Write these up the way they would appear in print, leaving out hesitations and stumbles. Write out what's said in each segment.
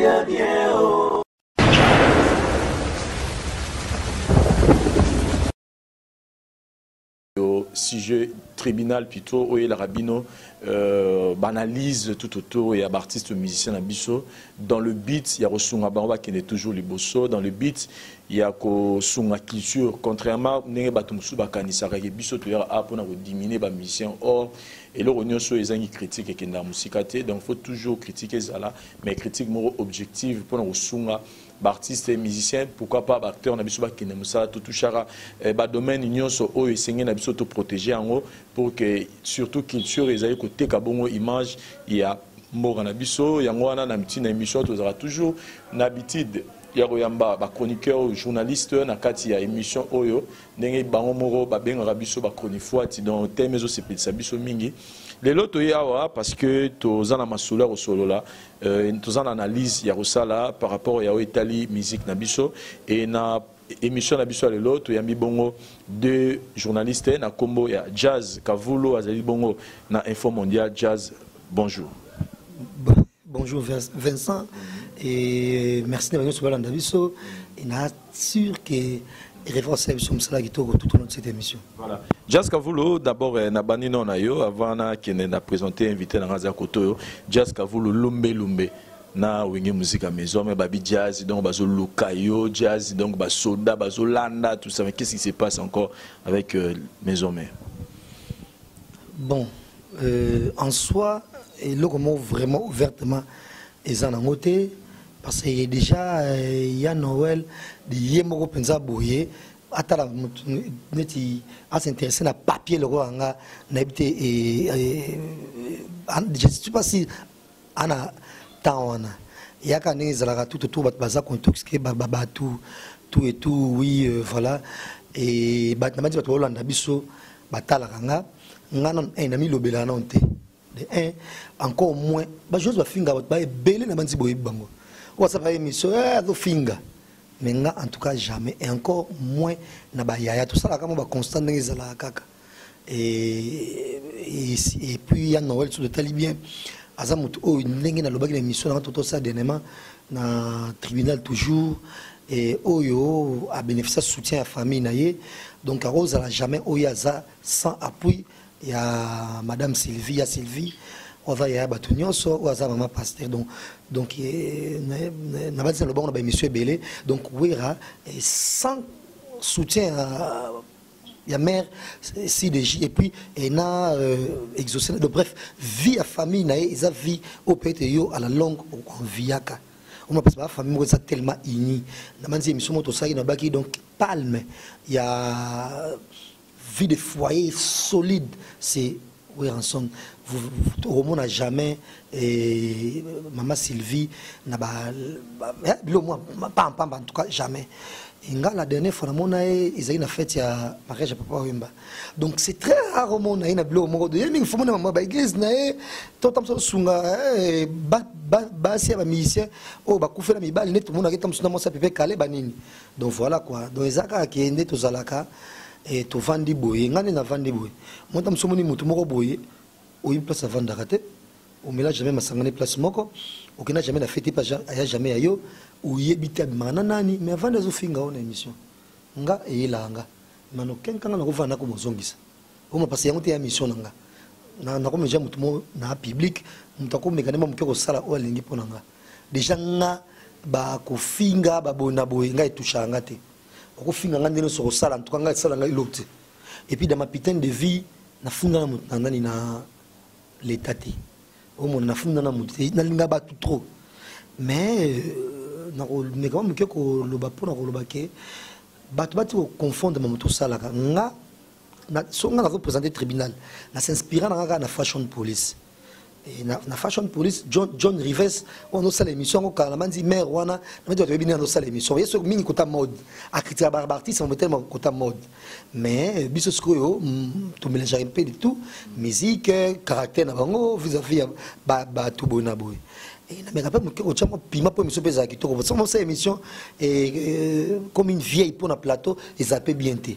ya bien oh. Sujet tribunal plutôt oyelaka bino baanalyse tout autour ya baartiste musicien na biso, dans le but ya kosunga bango bakende toujours liboso, dans le but ya kosunga culture, contrairement ndenge bato mosusu bakanisaka ke biso toyaka a mpona kodiminuer bamusicien. Or eloko nyonso oyo ezangi critique ekendaka mosika te. Donc faut toujours critique ezala, mais critique moko objective mpona kosunga baartiste et musicien, pourquoi pas baacteur na biso bakende mosala. Totouchaka badomaine nyonso oyo esengeli na biso toprotéger yango, pour que surtout culture ezali koteka bongo image ya mboka na biso. Yango wana na ntina émission, tozalaka toujours na habitude ya koyamba bachroniqueur, journaliste na kati ya émission oyo, ndenge bango moko babengaka biso bachronifuati. Donc thème ezosepelisa biso mingi. Lelo toye awa parce que toza na masolo ya kosolola, toza na analyse ya kosala par rapport ya oyo etali musique na biso. E na émission na biso ya lelo, toyambi bongo deux journalistes na nkombo ya Jazz Kavulo, azali bongo na Info Mondial. Jazz, bonjour. Bonjour Vincent et merci na nyonso balanda biso et na sûr que référence na biso mosala kitoko tout au long de cette émission. Voilà. Jazz Kavulo, d'abord na bandi no na yo avant na kende na présenter invité na ngaza koto yo. Jazz Kavulo, lumbe lumbe na Wenge Musique à Maison, mais babi Jazz, donc bazo luka yo Jazz, donc basoda bazo landa, tout ça. Mais qu'est-ce qui se passe encore avec Maison Mère? Bon, en soi, eloko moko vraiment ouvertement eza nango te, parce que déjà ya Noël ye moko mpenza boye atala motu neti as'intéresse na papier lokola nga, nayebi te, je sais pas si ana temps wana eyaka ndenge ezalaka. Tout autour bato baza kointoxiquer bato, tout et tout. Oui, voilà. Et bato na bandi, bato baolanda biso, batalaka nga. Nga nano un namilobelaka nano te de un, encore moins bajoueuse bafinga bato baebele na bandi boyebi bango oyo asalaka émission, azofinga. Mais nga en tout cas jamais, et encore moins na bayaya. Tosalaka mo baconstant ndenge ezalaka kaka. Et puis ya Noël, so totali bien, aza moto oyo ndenge nalobaki na émission nanga totosala dernièrement na tribunal toujours, et oyo abénéficia soutien ya famille na ye. Donc akozala jamais oyo aza sans appui ya madame Sylvie, ya Sylvie oyo aza yaya bato nyonso, oyo aza mama pasteur. Donc na bandisa lobango na baémission ebele. Donc Wera sans soutien ya mère CDJ et puis ena exaucé. Donc bref, vie ya famille na ye eza vie oyo peut-être yo à la longue oenviaka oma, parce que bafamille moko eza tellement uni. Na bandi émission moko tosalaki na baki, donc palme ya vie de foyer solide, c'est Werrason. Omona jamais et mama Sylvie na ba bilo mwa pam pam, en tout cas jamais. Nga la dernière fois namona ye ezali na fête ya mariage ya Papa Wemba. Donc c'est très rare omona ye na biloko moko ye mingi. Fomona mama baeglise na ye to tamoso osunga basi ya bamusicien oyo bakufela mibali, nde tomonaki tamoso na mwasi ya Pepe Kale banini. Donc voilà quoi. Donc eza kaka ke nde tozalaka, tovandi boye, nga nde navandi boye. Mo tamoso omoni motu moko boye, oyebi place avandaka te, omela jamais masanga ne place moko, okenda jamais na fete mpe aya jamais ya yo, oyebi te abimaka na nani, mais avandi azofinga o na émission. Nga eyelaka nga mano kenkanga nakovanda nakomozongisa oma, parce yango te ya mission na nga. Nakomi déjà motu mo na public, moto akomeka nde moke kosala oyo alingi mpo na nga. Déjà nga bakofinga baboye na boye, ngai etouchaka nga te. Okofinga nga nde nyonso kosala, en tout cas ngai esala ngai eloko te. Et puis dans ma putain de vie, nafunda na motu na nani na l'état te. Omona nafunda na motu te, nalinga bato trop, mais nakomeka mwa moke koloba mpona koloba ke bato bati koconfondre mamoto osalaka. Nga so nga nazoprésente tribunal, nasinspira na nga kaka na Fashion Police. Na Fashion Police, John Rives oyo azosala émission yango kala na bandi mare wana, na bandi bato bayebi ndenge azosala émission ye. Soki mingi kota mode, acritiquaka baartiste motelema kota mode, mais biso sikoyo tomélangeaka mpe de tout, musique, caractère na bango vis-à-vis ya bato boye na boye. Nameka mpe moke kotya mwa pima mpo émission mpe ezala kitoko. Soki mosala émission comme une vieille mpo na plateau, ezala mpe bien te.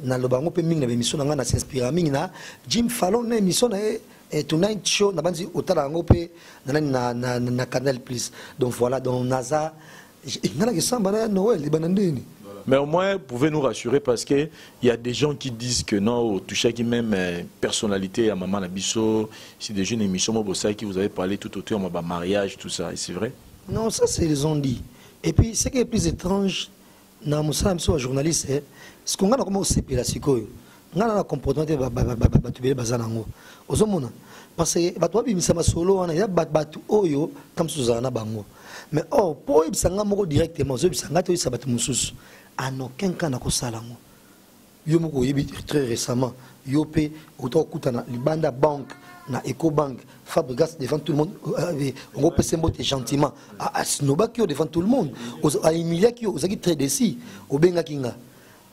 Naloba yango mpe mingi na baémission na ngai, na s'inspira mingi na Jim Fallon na émission na ye. Eh, Tonight Show nabandi otala yango mpe na nani na Canal Plus. Donc voilà, donc naza nga na kisamba na Noël ebanda ndeni. Mais au moins, vous pouvez nous rassurer parce que il y a des gens qui disent que non, au Touchaki même personnalité à Maman Nabiso, c'est déjà une émission Mobosa qui vous avez parlé tout autour de mariage, tout ça, et c'est vrai? Non, ça c'est ils ont dit. Et puis, ce qui est plus étrange, dans mon sens, je suis journaliste, hein, ce qu'on a comme au la sikoyo. Nga na comportement te bato ebele baza nango. Ozomona parce que bato babimisa masolo wana ya bato oyo ta mosusu ozala na bango. Mais or mpo oyebisa nga moko directement, ozoyebisa nga te, oyebisa bato mosusu, en aucun cas nakosala yango. Yo moko oyebi, très récemment yo mpe ota kokutana libanda banque na Ecobank, Fabregas devant tout le monde, okopesa mbote gentiment, asinobaki yo devant tout le monde, ahumiliaki yo, ozalaki très déçu, obengaki nga.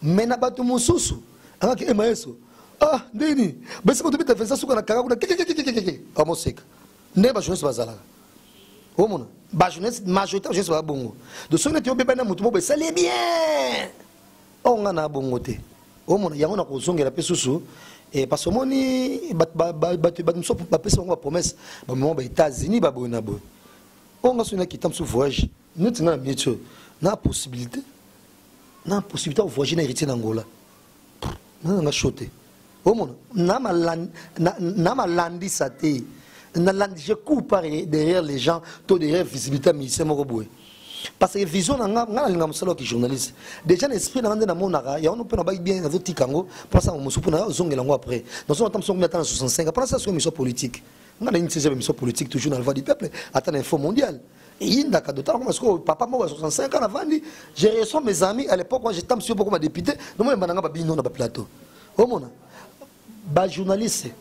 Mais na bato mosusu angaki emayeso, ah ndeni basi bato beta Vincent suka na kaka kuna kekekekekeke, amoseka ndenge bajournaliste bazalaka. Omona bajournaliste, majorité bajournaliste baza bongo. Donc soki neti obebani na motu moko esali bien, oyo nga na bongo te. Omona yango na kozongela mpe susu, parce que omoni bato mosusu bapesi bango bapromesse, bamema ba États-Unis, baboye na boye. Oyo nga soki nakita mosusu voyage neti nga na minute oyo na possibilité ya voyager na Héritier na Angola, nanga chaud te. Omona na malandisa te, nalandi, je cours par derrière les gens to derrière visibilité ya musicien moko boye, parce que vision na nga, nga nalinga mosala oki journaliste déjà na esprit na nga nde namonaka yango mpe nabaki bien, nazotika yango mpona mosusu mpona ozongela yango après. Nazonga ata mosusu ata na 65 mpona sala sikoyo émission politique. Nga na initié émission politique toujours na La Voix du Peuple, ata na Info Mondiale eyindaka. Dotala koma sikoyo papa moko ya 65 ans navandi, je reçois mes amis. À l'époque, moi j'étais monsieur beaucoup badéputé, nomoyemba nanga babino na baplateau. Omona bajournaliste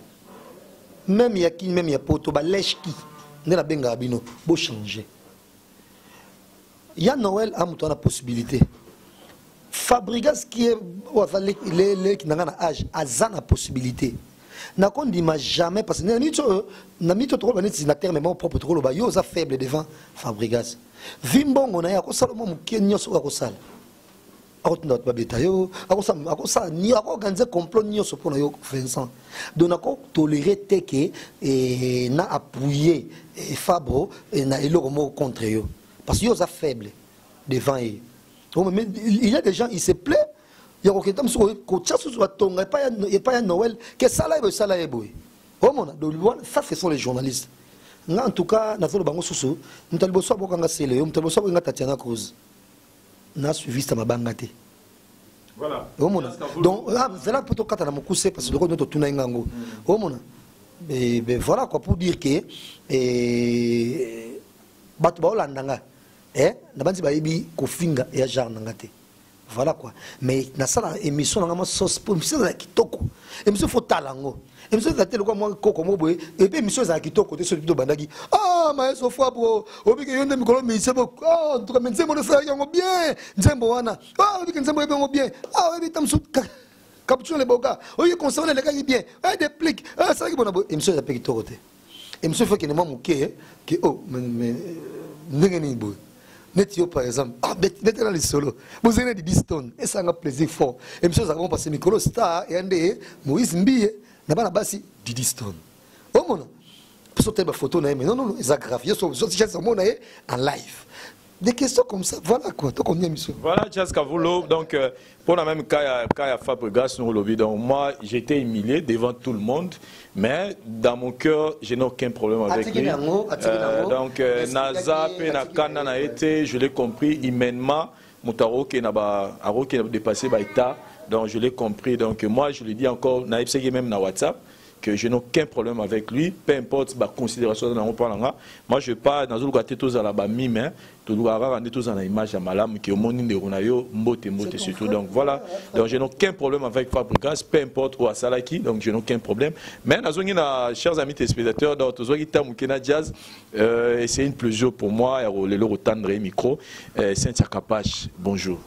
même ya Kini, même ya Poto, baleshki nde nabengaka bino bochange. Ya Noël a moto wana possibilité, Fabrigas qui est oyo aza leki na nga na âge, aza na possibilité. Nakondima jamais, parce que na minute oyo, na minute oyo tokoloba neti na terme moko propre, tokoloba yo oza faible devant Fabrigas. Vi mbongo na ye, akosala mwa moke nyonso oyo akosala, akotinda bato babeta yo, akosala, akoorganize complot nyonso mpona yo Vincent. Donc nakotolere te ke na appuyer Fabro na eloko moko contre yo, parce que yo oza faible devant ye. Mais il y a des gens, il se plaît ya kokenda mosusu kotia susu batonga epai ya Noël ke sala ye boye, sala ye boye. Omona, donc ça ce sont les journalistes. Nga en tout cas nazoloba bango susu, moto ya liboso abokanga sele yo, moto ya liboso abokenga Tatiana Cruz na suiviste mabanga te. Omona, donc zela mpo tokata na mokuse, parce que loko nde totuna ye ngango. Omona, voilà quoi, pour dire que bato baolanda nga, na bandi bayebi kofinga eya genre na nga te. Voilà quoi. Mais nasala émission na nga mwa sauce po émission ezala kitoko. Émission faut tala yango, émission ezala te lokwa mwa koko moko boye. Et puis émission ezala kitoko te soki tobandaki: ah maestro Fabro, obiki yo nde mikolo mise bo, ah en tout cas, mais nzembo osalaki yango bien, nzembo wana, ah obiki nzembo oyebi yango bien, ah oyebi ta mosusu Capuchon Leboka oyebi concert wana elekaki bien, ah déplique, ah asalaki bona boye. Émission eza mpe kitoko te. Émission faut ekende mwa moke ke oh mais ndenge nini boye. Neti yo par exemple, ah betela lisolo bozali na Didi Stone, esanga plaisir fort. Émission ezalaka bon parce que mikolo star eya nde Moïse Mbiye na bana basi Didi Stone. Omona mposo otali bafoto na ye, mais non, non, non, eza grave. Yo so omona ye en live, des questions comme ça, voilà quoi, tokomi émission. Voilà, Jazz Kavulo. Donc, pour la même cas à Fabregas, nous le Donc, moi, j'étais humilié devant tout le monde, mais dans mon cœur, je n'ai aucun problème avec lui. Donc, naza pe na kanda na été, je l'ai compris humainement, moto aroke na ba aroke na dépassé ba état. Donc, je l'ai compris. Donc, moi, je le dis encore, na même na WhatsApp, que je n'ai aucun problème avec lui, peu importe ma considération dans mon. Moi, je pas dans le côté tous à la ba mime, tolukaka kaka nde tozala na image ya malamu ke omoni ndeko na yo, mbote mbote surtout. Donc voilà, donc je n'ai aucun problème avec Fabrigas, peu importe oyo asalaki, donc je n'ai aucun problème. Mais nazongi na chers amis téléspectateurs, donc tozwaki ta moke na Jazz, et c'est une plaisir pour moi ya lelo kotendre micro. Cynthia Kapache, bonjour.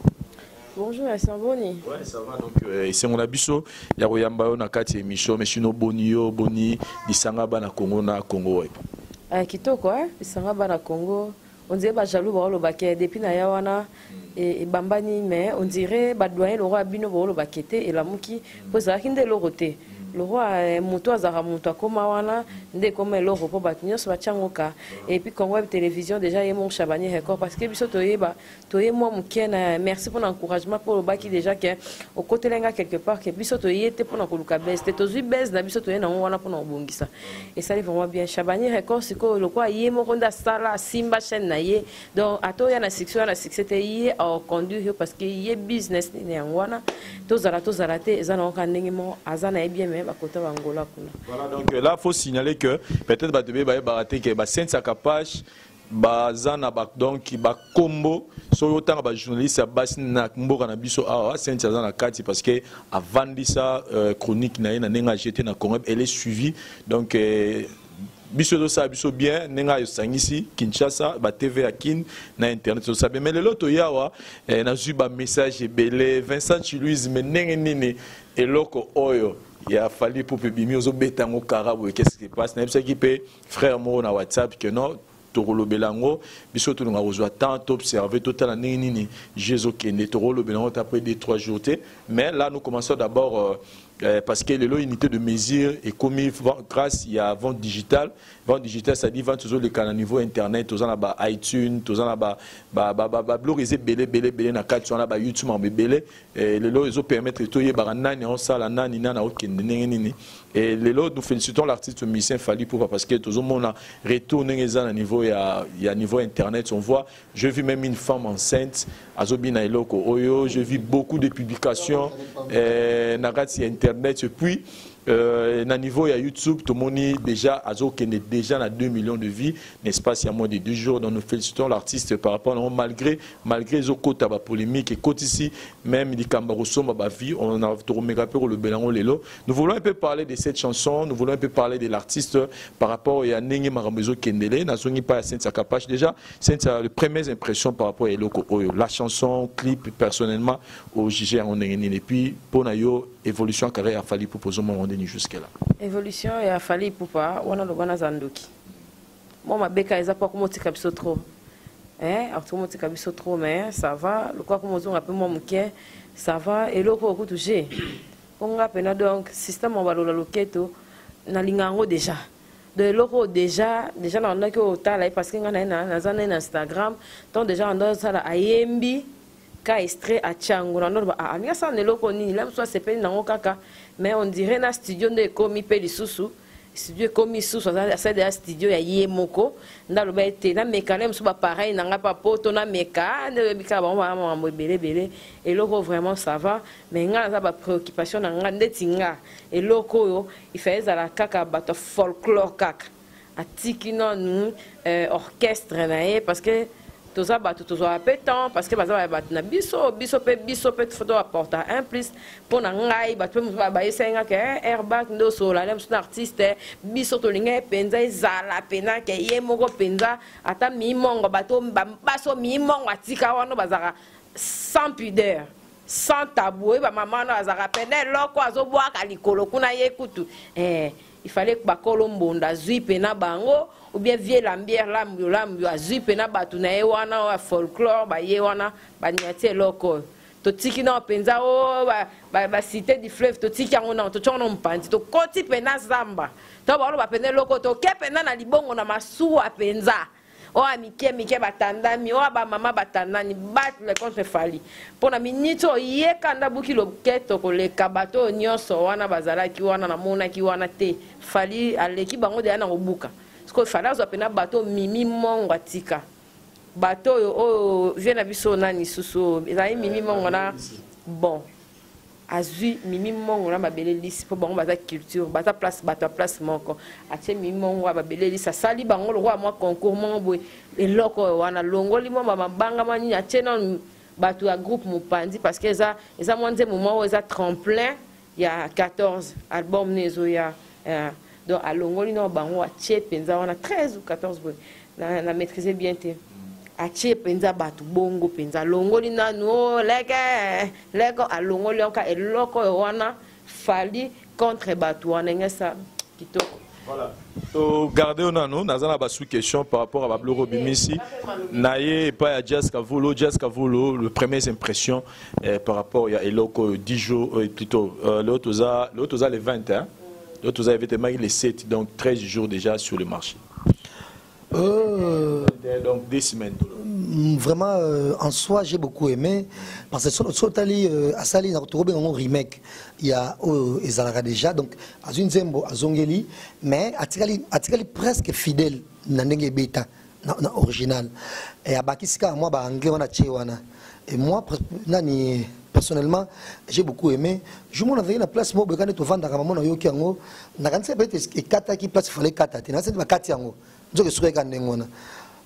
Bonjour, Boni. Ouais, ça va. Donc, esengo na biso ya koyamba yo na kati ya émission, mais sinon boni yo, boni lisanga bana Congo na Congo Web? Ah, kitoko, hein? Lisanga bana Congo. On dirait ba jaloux ba ke depuis na ya wana ebambani, mais on dirait ba doyen le roi bino ba kete elamuki po ezalaki nde eloko te. Le roi eh, moto azalaka moto akoma wana nde ekoma eloko mpo bato nyonso batya yango ka. Et puis Congo Web Télévision déjà ye moko Chabani Record parce que biso toyeba toye mwa moke na merci mpona encouragement mpo olobaki déjà ke okotela nga quelque part ke biso toye te mpona koluka base te, tozwi base na biso, toye nango wana mpona kobongisa. Esali vraiment bien. Chabani Record sikoyo lokola ye moko nde asala, asimba chaîne na ye, donc ata oya na succès, oya na succès te, ye aoconduire yo parce que ye business nini yango wana. Tozala tozala te, eza nango kaka ndenge moko aza na ye bien, mais bakota bangola kuna. Voilà, donc là faut signaler que peut-être bato be bayebaka te ke basensaka page baza na ba, donc bakombo soki otanga bajournaliste ya basi na mboka na biso awa, Senti aza na kati parce que avandisa chronique na ye na ndenge agete na Congo, elle est suivie. Donc biso ezosala biso bien ndenge esangisi Kinshasa, batv ya Kin na internet, ezosala bien. Mais lelo toyawa nazwi bamessage ebele. Vincent Chiluise, me ndenge nini eloko oyo ya Fally Ipupa ebimi, ozobeta yango kara boye? Qu'est-ce qui se passe? Nayebisaki mpe frère moko na WhatsApp que non, tokolobela yango. Biso tolinga kozwa temps, toobserve, totala ndenge nini jeu ezokende. Tokolobela yango te après 2 3 jours te. Mais là, nous commençons d'abord parce que lelo unité de mesure ekomi grâce ya vente digitale. Vente digitale, c'est-à-dire vente tozoleka na niveau internet, toza na ba iTunes, toza na babiloko eza ebele ebele ebele na kati wana, ba YouTube, makambo ebele. Lelo ezopermettre toyebaka nani aosala nani, nani aokende ndenge nini. Et lelo nous félicitons l'artiste musicien Fally Ipupa parce que tozomona retour ndenge eza na niveau ya niveau internet. On voit, je vis même une femme enceinte azobina eloko oyo, je vis beaucoup de publications na kati ya internet. Et puis na niveau ya YouTube, tomoni déjà azokende déjà na 2 millions de vues, n'est-ce pas, il y a moins de 2 jours. Donc nous félicitons l'artiste par rapport à malgré ezokota ba polémique ekotisi même likambo kosomba ba vie, on a tokomeka mpe kolobela yango lelo. Nous voulons un peu parler de cette chanson, nous voulons un peu parler de l'artiste par rapport ya ndenge makambo ezokendele. Nazongi pa ya Cynthia Kapache. Déjà Cynthia, les premières impressions par rapport à eloko oyo, la chanson, clip, personnellement ojuge yango ndenge nini? Et puis mpona yo, évolution carrière ya Fally Ipupa, ozomona ndeni jusque là? Évolution ya Fally Ipupa wana, loba naza ndoki mwa mabeka eza mpo akomotika biso trop, akomotika biso trop, mais ça va. Lokola komozonga mpe mwa moke, ça va. Eloko oyo kutu ge mpo nga mpena, donc système ya balola loketo nalinga yango déjà. Donc eloko oyo déjà nabandaki otala ye parce que nga na ye naza na ye na Instagram. Ntango déjà banda osala, ayembi ka extrait, atia yango na ndoloba alingi asala na eloko nini la mosusu, asepeli nango kaka. Mais on dirait na studio nde ekomi mpe lisusu, studio ekomi lisusu, asali deya studio ya ye moko. Nde aloba ete nameka nde mosusu bapareil na ngai mpa poto, nameka nde oyebi kaka bango baa makambo ebele ebele. Eloko vraiment ça va, mais ngai naza bapréoccupation na ngai ndeti nga eloko oyo ifa ezala kaka bato ya folklore kaka, atiki nanu orchestre na ye parce que toza bato tozwaka mpe temps parce que baza bato na biso. Biso mpe faut toapporta un plus. Mpo na ngai, bato mpe mosusu bayesai nga ke airbag nde osolola le mosusu na artiste. Biso tolinga ye mpenza ezala mpena ke ye moko mpenza, ata mimongo bato baso mimongo atika wana bazalaka sans pudeur, sans tabou. Oyeba mama wana azalaka pene eloko azobwaka likolo kuna ye kutu il fallait bakolo mbonda azwi mpena bango ou bien vie lambière lambio lambio azwi mpena bato na ye wana oyo ya folklore, baye wana baniati eloko oyo totiki nao mpenza o bacité du fleuve, totiki yango nao, totiango na mopanzi, tokoti mpena zamba to baloba mpenza eloko, toke mpenza na libongo na masuwa mpenza oyo ya mike mike batandami, oyo bamama batandani battle contre Fally. Mpo na miniti oyo ye kanda buki loketo koleka bato oyo nyonso wana bazalaki wana, namonaki wana te. Fally aleki bango deya na kobuka. Sikoyo Fally azwa mpena bato mimi mongo, atika bato oyo vie na biso nani susu ezali mimi mongo na bon, azwi mimi mongo na mabele lisi mpo bango baza culture, baza place, bato ya place moko. Atie mimi mongo ya mabele lisi, asali bango lokola mwa concours moko boye. Eloko oyo wana longoli mwa bamabanga mwa nini, atie nano bato ya groupe mopanzi parce que eza mwa nzembo moko eza tremplin ya 14 album ne ezoya. Donc alongoli nano bango, atie mpenza wana 13 ou 14 boye, na maîtrise bien te. Atie mpenza bato bongo mpenza, alongoli nanu o leke leke, alongoli yango eloko oyo wana Fally contre bato wana engesa kitoko. Voilà. Togarde oyo nanu, naza na basu question par rapport à babiloko obimisi na ye epai ya Jazz Kavulo. Jazz Kavulo, le premières impressions par rapport ya eloko oyo 10 jours, plutôt lelo toza le 20, hein? Donc toza evetemaki le 7, donc 13 jours déjà sur le marché. Donc 2 semaines. Vraiment, en soi, j'ai beaucoup aimé parce que so otali asali na tokobenga yango remake ya oyo ezalaka déjà. Donc azwi nzembo, azongeli, mais atikali presque fidèle na ndenge ebeta na original et abakisi kaka mwa baanglais wana tie wana. Et moi, nani, personnellement, j'ai beaucoup aimé. Je m'en avais na place moko boye kani tovandaka mamo, nayoki yango, nakanisi peut-être ekataki place fallait ekata te, nakasi bakati yango, nzoka esuki eka ndenge wana.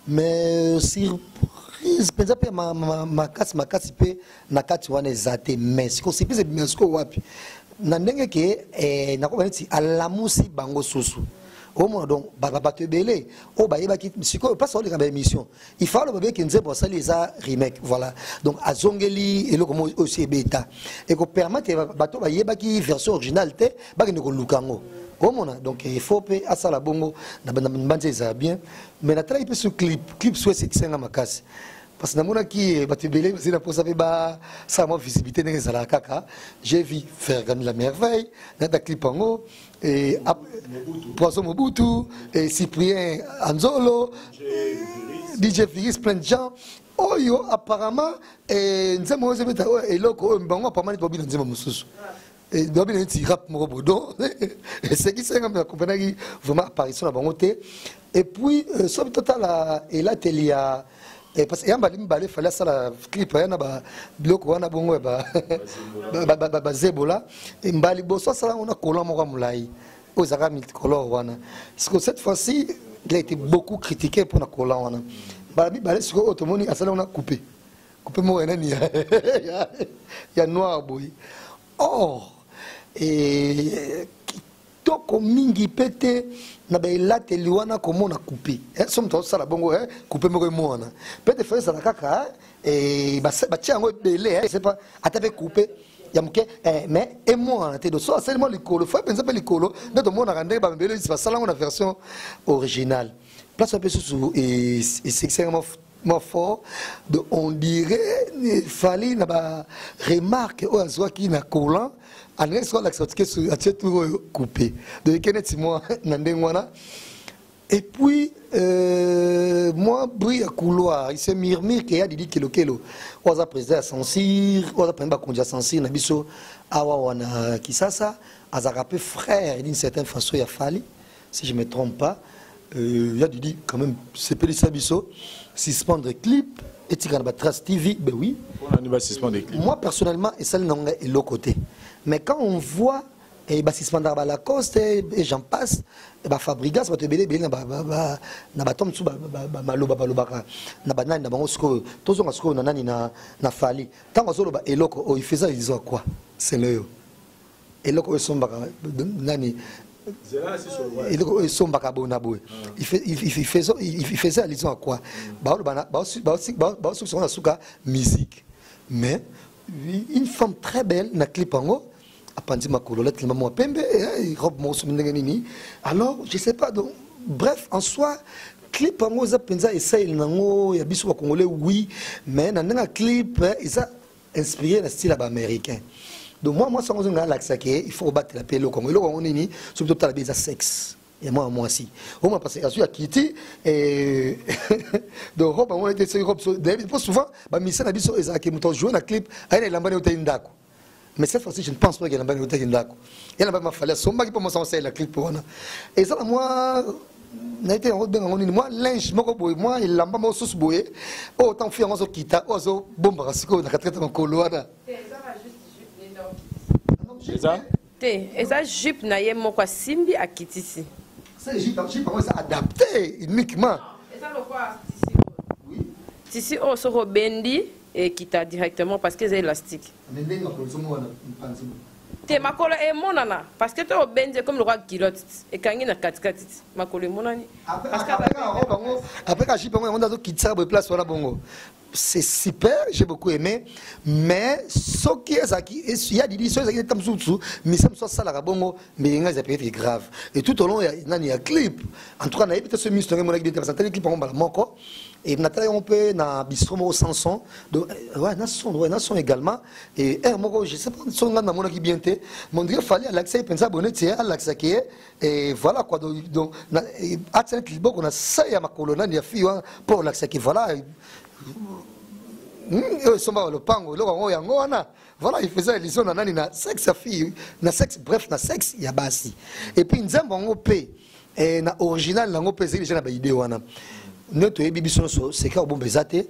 Mais surprise mpenza mpe makasi makasi mpe na kati wana eza te. Mais sikoyo surprise ebima sikoyo wapi? Na ndenge ke nakoba neti alamusi bango susu, omona. Donc bato ebele oyo bayebaki sikoyo mpasi aoleka baémission, il faut aloba beke nzembo asali eza remake. Voilà, donc azongeli eloko moko oyo si ebeta, ekopermettre bato bayebaki version originale te bakende koluka yango, omona. Donc il faut mpe asala bongo na banzi, ezala bien. Mais natalaki mpe sur clip so esekisenga makasi parce que namonaki bato ebele bazali na mposa mpe basala mwa visibilité ndenge ezalaka kaka. J'ai vu faire comme la merveille nata clip yango et Poisson Mobutu et Cyprien Anzolo, DJ Viris, plein de gens oyo apparemment nzembo oyo ezobeta oyo eloko oyo bango apparemment neti babina nzembo mosusu, babina neti rap moko boye. Donc esekisenga, mpe nakomprenaki vraiment apparition na bango te. Et puis soki totala elateli ya parce que yamba mibale, fallait asala clip aya na biloko wana bongo ya bazebola. Mbala liboso asala yango na collant moko ya molai oyo ezalaka multicolore wana. Siko cette fois-ci, il a été beaucoup critiqué mpona collant wana. Mbala mibale sikoyo oyo tomoni asala yango na coupe moko ya nani ya noir boye. Or kitoko mingi mpe te na baelateli wana komona coupe. So moto azosala bongo coupe moko emonana peut-être faut ezala kaka batia yango ebele, c'est pas ata mpe coupe ya moke, mais emonana te. Donc so asali mwa likolo, faut mpenza mpe likolo nde tomonaka ndenge bamebele basala yango na version originale. Place mpe susu esekisanga mwa fort de, on dirait Fally na ba remarque oyo azwaki na collant, alingaki sikoyo alakisa otike atie tour oyo coupe. Donc eke neti mwa na ndenge wana. Et puis moi, bruit ya couloir, il se murmure ke ya Didi Kelokelo oyo aza président ya Sansir, oyo aza président bakonzi ya Sansir na biso awa wana Kisasa, azalaka mpe frère d'une certaine façon ya Fally, si je me trompe pas. Ya Didi quand même sepelisa biso, suspendre clip etika na batrace TV, ben oui. Moi personnellement, esali na ngai eloko te. Mais quand on voit et basuspendaka balacoste et j'en passe, bafabrigas, bato ebele ebele na bato mosusu maloba balobaka na banani na bango. Sikoyo tozonga sikoyo na nani, na Fally. Ntango azoloba eloko oyo, il faisait allusion à quoi? C'est oyo eloko oyo esombaka nani, eloko oyo esombaka boye na boye, il faisait allusion à quoi? Baoloba baosukisa na suka musique. Mais une femme très belle na clip yango apandi makolo, latelema mwa pembe, robe moko somi ndenge nini. Alors je sais pas. Donc bref, en soi, clip yango eza mpenza esaleli nango ya biso bacongolais, oui, mais na ndenge ya clip eza inspiré na style ya baaméricain. Donc moi mwasi yango ozonga alakisaki il faut kobatela mpe eloko yango. Eloko yango nini? Soki totala be, eza sexe ya mwana mwasi omona parce que azwi akiti. Donc robe yango ete soki robe, po souvent bamisa na biso ezalaki moto ajoue na clip aye na elamba ne otali ndako. Mais cette fois-ci, je ne pense pas qu'il y ait un ndako elamba mafali asombaki mpo mwasi aosalela clip wana. Eza na mwa naye te yango benga yango nini, mwa linge moko boye, mwa elamba moko susu boye oyo ntango fi yango azokita oyo azobombaka sikoyo na katikati ya makolo wana. Eza te, eza jupe na ye moko asimbi akitisi. Jupe yango eza adapté uniquement. Eza lokwa tissu oyo soki obendi ekita directement parce que eza élastique. Ndenge makolo ezomona mpanzi. Te, makolo emonana parce que to obendi ekomi lokwa culotte, ekangi na katikati ti makolo emonani. Après ka jupe yango, yango nde azokitisa boye place wana bongo. C'est super, j'ai beaucoup aimé. Mais soki ezalaki ya Didi, soki ezalaki neta mosusu misa mosusu asalaka bongo, mais nga eza peut-être grave. Et tout au long ya nani ya clip, en tout cas nayebi te so miso ndenge emonaki bien te, parce que natali clip yango mbala moko. Et natala yango mpe na bistro moko sans son. Donc, ouais, na son, ouais, na son également. Et air moko, je sais pas, son nga namonaki bien te. Mais on dirait Fally alakisa ye mpenza bonnet ye, alakisaki ye. Et voilà quoi. Donc, atia neti liboko na se ya makolo nani ya fille wana mpo olakisaki, voilà. Oyo esombaka lopango, eloko yango yango wana. Voilà, il faisait allusion na nani, na sexe ya fille, na sexe, bref, na sexe ya basi. Et puis nzembo yango mpe, na original nango mpe ezali déjà na baide wana. Nde toyebi biso nyonso, seka obomba eza te.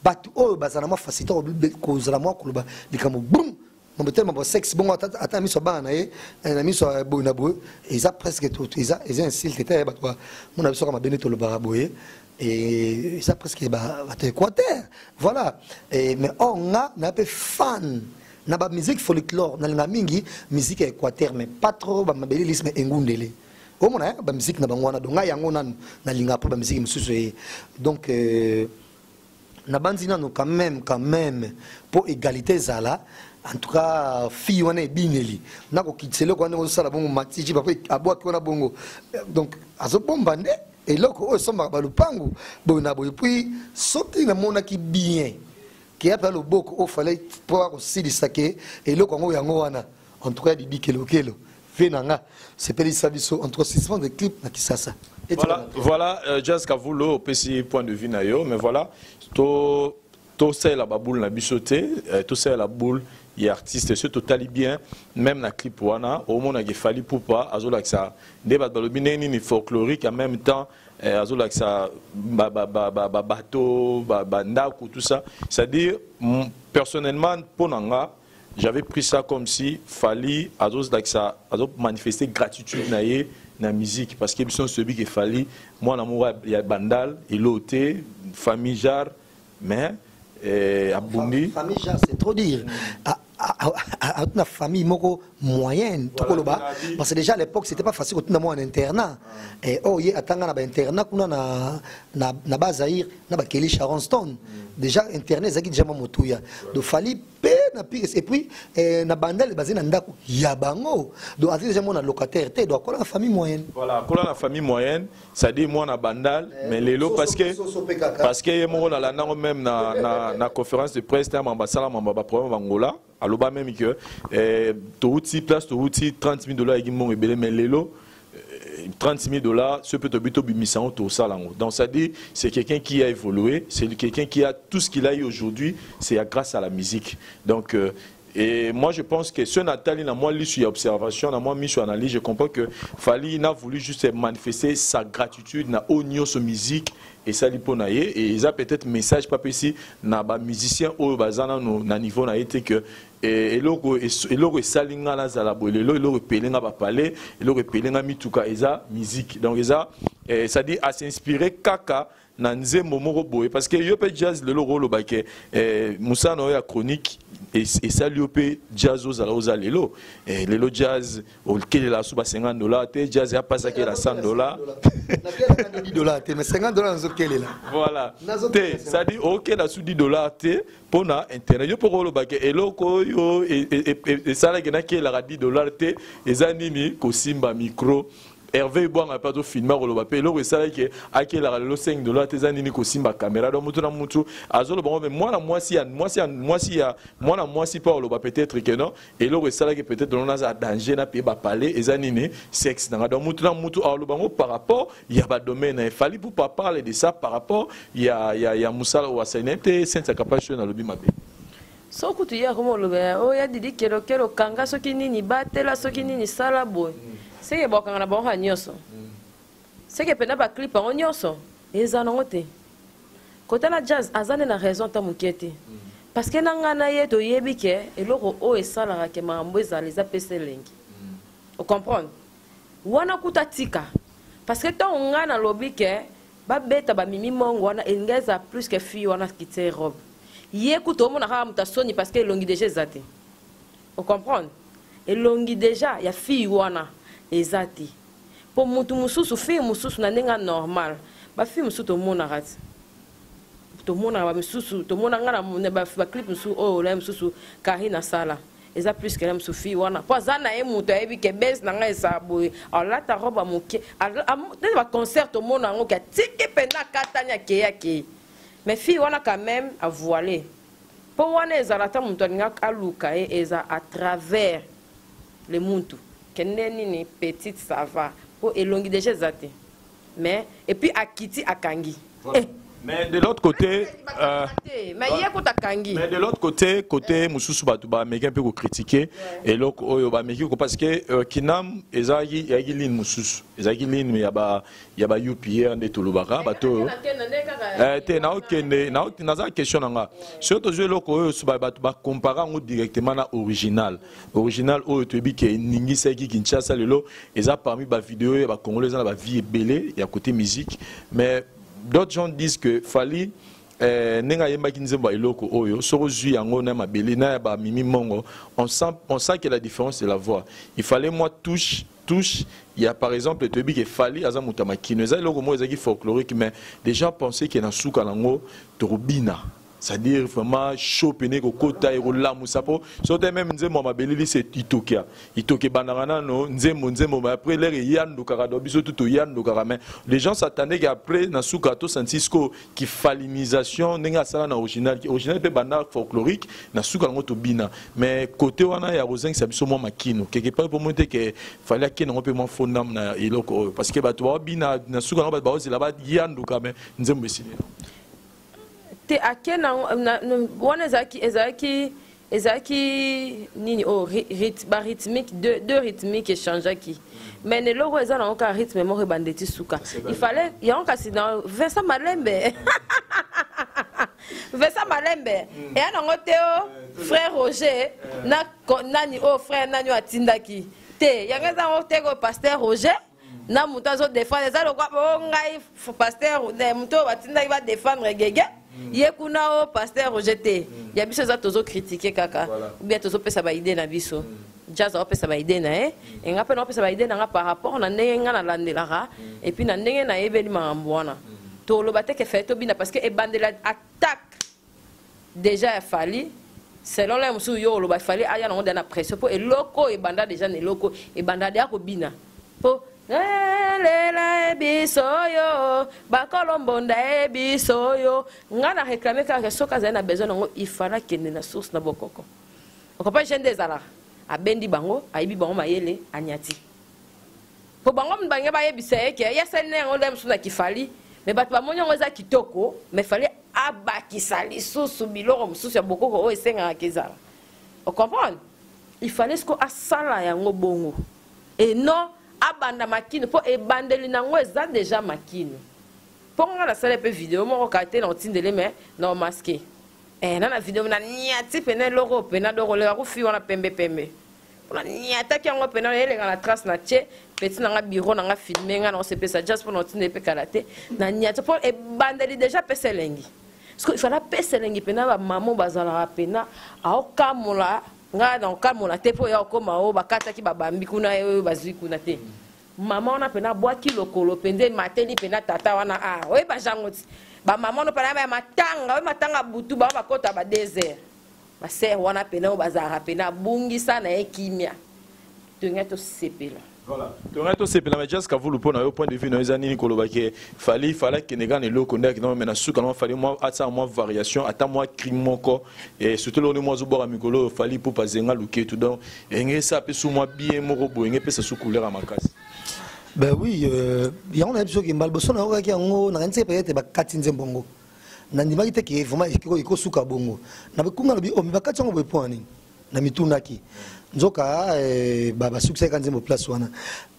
Bato oyo bazala mwa facilité kozala mwa koloba likambo brum, mambo telema bo sexe bongo, ata na miso ya bana na ye, na miso ya boye na boye, eza presque eza insulte te. Bato mona biso kaka mabe nde tolobaka boye, et eza presque bato Équateur, voilà. Et, mais or nga na mpe fan na ba musique folklore, nalinga mingi musique ya Équateur, mais pas trop bamabelelisme engundele omona ba musique na bango wana. Donc ngai yango nanu nalinga mpo ba musique mosusu ye. Donc nabandi nano quand même mpo égalité ezala. En tout cas, fille wana ebineli nakokitisa eloko wana, ozosala bongo matiji papa abwaki wana bongo. Donc azobomba nde eloko oyo esombaka balupangu boye na boye. Puis soki namonaki bien ke ape loboko oyo fallait mpo akosilisa ke eloko yango yango wana. En tout cas, ya Didi Kelokelo ve na nga sepelisa biso entre suspens de clip na Kisasa. Voilà, Jazz Kavulo opesi point de vue na yo, mais voilà, to tosalela baboule na biso te, tosalela boule ya artiste. So totali bien, même na clip wana, omonaka Fally Ipupa azolakisa nde bato balobi ndenge nini folklorique, en même temps azolakisa babateau, bandako, tout ça. C'est-à-dire, personnellement, mpo na nga, j'avais pris ça comme si Fally azolakisa, azomanifester gratitude na ye na musique, parce que biso nyonso toyebi ke Fally mwana moko ya Bandal, elo te, famille jar, mais abundi. Famille jar, c'est trop dire. Na famille moko moyenne tokoloba, parce que déjà à l'époque c'était pas facile kotunda mwana internat. Et oh, ye atanga na bainternat kuna na Bazaïre, na bakeli Sharon Stone. Déjà internat ezalaki déjà mwa motuya. Donc Fally mpe na pire, et puis na Bandal bazali na ndako ya bango, donc azali déjà mwana locataire te. Donc akola na famille moyenne. Voilà, akola na famille moyenne, c'est-à-dire mwana Bandal, mais lelo parce que ye moko nalandango même na conférence de presse te, mamba asala mamba baproblème bangola, aloba même que touti place touti, 30 000 $ eki mbongo ebele, mais lelo 30 000 $, ce peut être bimisa tosala yango. Donc ça dit, c'est quelqu'un qui a évolué, c'est quelqu'un qui a tout ce qu'il a eu aujourd'hui, c'est grâce à la musique. Donc et moi, je pense que ce Nathalie, na moi, sur observation, na moi, mis sur analyse, je comprends que Fally n'a voulu juste manifester sa gratitude na onio sur musique et ça na ye, et ils a peut-être message pas ici na ba musicien oyo bazana no na niveau na été que eloko esali nga nazala boye lelo, eloko epele nga bapale, eloko epele nga mituka, eza musique. Donc eza, c'est-à-dire as'inspirer kaka na nzembo moko boye, parce que yo mpe Jazz lelo okoloba ke mosala na oyo ya chronique esali yo mpe Jazz ozala oza lelo. Lelo Jazz okelela so ba 50 $ te, Jazz apasaki la 100 $. Nakelela te, mais 50 $ nazokelela. Voilà, te, c'est-à-dire okela su 10 $ te mpo na internet. Yo mpo koloba ke eloko oyo esalaki nakelaka 10 $ te eza nini? Kosimba micro. Hervé Bwanga mpe azofilme, akoloba mpe eloko esalaki akelaka lelo 5 $ te eza nini? Kosimba caméra. Donc mutu na mutu azoloba ngo, mais mwana mwasi ya mwasi ya mwasi ya mwana mwasi mpe akoloba peut-être ke non, eloko esalaki peut-être non naza danger na mpe bapale eza nini? Sexe nanga. Donc mutu na mutu akoloba ngo par rapport ya badomaine na ye. Fally Ipupa parle de ça par rapport ya mosala oyo asali na ye te. Sente capable oyo nalobi mabe. So kutu ye akoma oloba oyo ya Didi Kelokelo, kanga soki nini, batela soki nini, sala boye, seke bakanga na bango kaka nyonso, seke mpena baclip yango nyonso eza nango te. Kotala Jazz aza nde na raison ata moke te, parce que na ngai na ye toyebi ke eloko oyo esalaka ke makambo ezala eza pesa elengi, ocomprendre wana kuta tika, parce que ntango ngai nalobi ke babeta bamimi mongo wana, elingi eza plus que fille wana kite robe ye kuta omona kaka moto asoni, parce que elongi déjà eza te, ocomprendre, elongi déjà ya fille wana eza te. Mpo mutu mosusu, fille mosusu na ndenge ya normal, bafille mosusu tomonaka ti tomonaka bamisusu, tomona nga na baclip mosusu oyo olai mosusu Karine asala. Eza plus que la mosusu fille wana mpo aza na ye moto ayebi ke bese na ngai ezala boye, alata robe ya moke neti baconcert tomona yango ke atiki mpenza, akatani, akei akei. Mais fille wana quand même avoile, mpo wana ezala ata moto alingaka aluka ye, eza à travers le muntu kende nini petite, ça va, mpo elongi déjà eza te, mais et puis akiti akangi. Voilà. Eh. Mais de l'autre côté, mais ye kuta akangi. Mais de l'autre côté, côté mosusu, bato bameki mpe kocritiquer eloko oyo bameki ko parce que kinam ezalaki, eyaki ligne mosusu, ezalaki ligne ya ba UPR nde tolobaka bato oyo. Te, naokende naza question na nga. Soki tozwi eloko oyo so bato bacompare yango directement na original, original oyo toyebi ke eningisaki Kinshasa, lelo eza parmi bavideo ya bacongolais, eza na bavie ebele ya côté musique. Mais d'autres gens disent que Fally, ndenge ayembaki nzembo ya eloko oyo, soki ozwi yango na mabele na ya bamimi mongo, on sent que la différence de la voix, il fallait moi touche touche. Il y a par exemple, toyebi ke Fally aza moto ya makino, eza eloko moko ezalaki folklorique, mais déjà penser ke na suka nango tokobina, c'est-à-dire vraiment chaud pene kokota ekolamusa, mpo so te même nzembo ya mabele lisi itokia itoki ebandaka nano nzembo nzembo, mais après l'heure eyandukaka, donc biso tu toyandukaka. Mais les gens s'attendaient qu'après na suka tosentir siko kifalinisation ndenge asala na original. Original mpe banda folklorique, na suka yango tobina. Mais côté wana ya kozangisa biso mwa makino quelque part, mpo moi te ke Fally akende yango mpe mwa fondam na eloko oyo, parce que bato baobina na suka yango, bato baozela bayanduka, mais nzembo esili. Te, ake na wana ezalaki nini oyo ba rythmique, deux rythmique échangeaki, mais na eloko eza nango kaka rythme moko ebanda eti suka. Il fallait yango kasi na Vincent Malembe, Vincent Malembe eya nango te o frère Roger na nani oyo, frère nani oyo atindaki te, yango eza yango te ko pasteur Roger na moto azodéfendre, eza lokwa o ngai pasteur, moto oyo batindaki badéfendre gege ye kuna o pasteur Roger te. Ya biso eza tozocritiquer kaka ou bien tozopesa baidée na biso. Jazz aopesa baidée na ye, enga mpe naopesa baidée na nga par rapport na ndenge nga nalandelaka et puis na ndenge nayebeli makambo wana. Toloba te ke Fally tobina, parce que ebandela attaque déjà ya Fally selon la mosusu yo oloba, Fally aya nango deya na pression, mpo eloko oyo ebanda déjà na eloko ebanda deya kobina, mpo lela biso oyo bakolo mbonda ye biso oyo. Nga na réclame kaka soki azali na besoin nango, ifala akende na source na bokoko. Okopa je nde ezalaka abendi bango, ayibi bango mayele, anyati mpo bango bange bayebisa ye ke ye asali na yango nde mosusu na kifali. Me bato bamoni yango eza kitoko, mais Fally abakisa lisusu biloko mosusu ya bokoko oyo esengaka ezala. Ocomprendre, il fallait siko asala yango bongo et non abanda makino, mpo ebandeli nango eza déjà makino. Mpo nga nasala mpe video moko kaka te na otindele, me na omaske na video na niati pene eloko pena dokoleka kufi wana pembe pembe mpona niataki yango pena eleka na trace na tie petit na nga bureau na nga filme nga na osepesa jazz mpona otindele mpe kala te na niati, mpo ebandeli déjà pesa elengi. Parce que il fallait apesa elengi mpena bamamo bazalaka mpena aokamola ngai na okamola te, mpo ya okóma oyo bakataki babambi kuna oyo bazwi kuna te. Mama wana mpena abwaki lokolo mpenza, emateli mpena tata wana a oyeba jango ti bamama wana mpena ya matanga oyo matanga butu bango bakota ba 2 heures, basere wana mpena oyo bazalaka mpena abungisa na ye kimia, tongai tosepela. Voilà, tongai tosepela. Mais Jazz Kavulu, mpo na yo, point de vue na yo eza nini? Koloba ke Fally, Fally akende kaka na eloko nde akende, me na suka nango Fally mwa atia mwa variation, ata mwa cri moko, et surtout eloko nde mwa azobwaka mikolo oyo Fally mpo pazenga luketu, donc enge esa mpe su mwa bien moko boye, enge epesa su couleur ya makasi. Ben oui, yango nayebi soki mbala liboso nayokaki yango, nakanisi peut-être bakati nzembo yango, nandimaki te ke vraiment ekosuka bongo. Na kunga lobi omi bakati yango boye mpo ya nini, na mitunaki nzoka basukisaki nzembo place wana.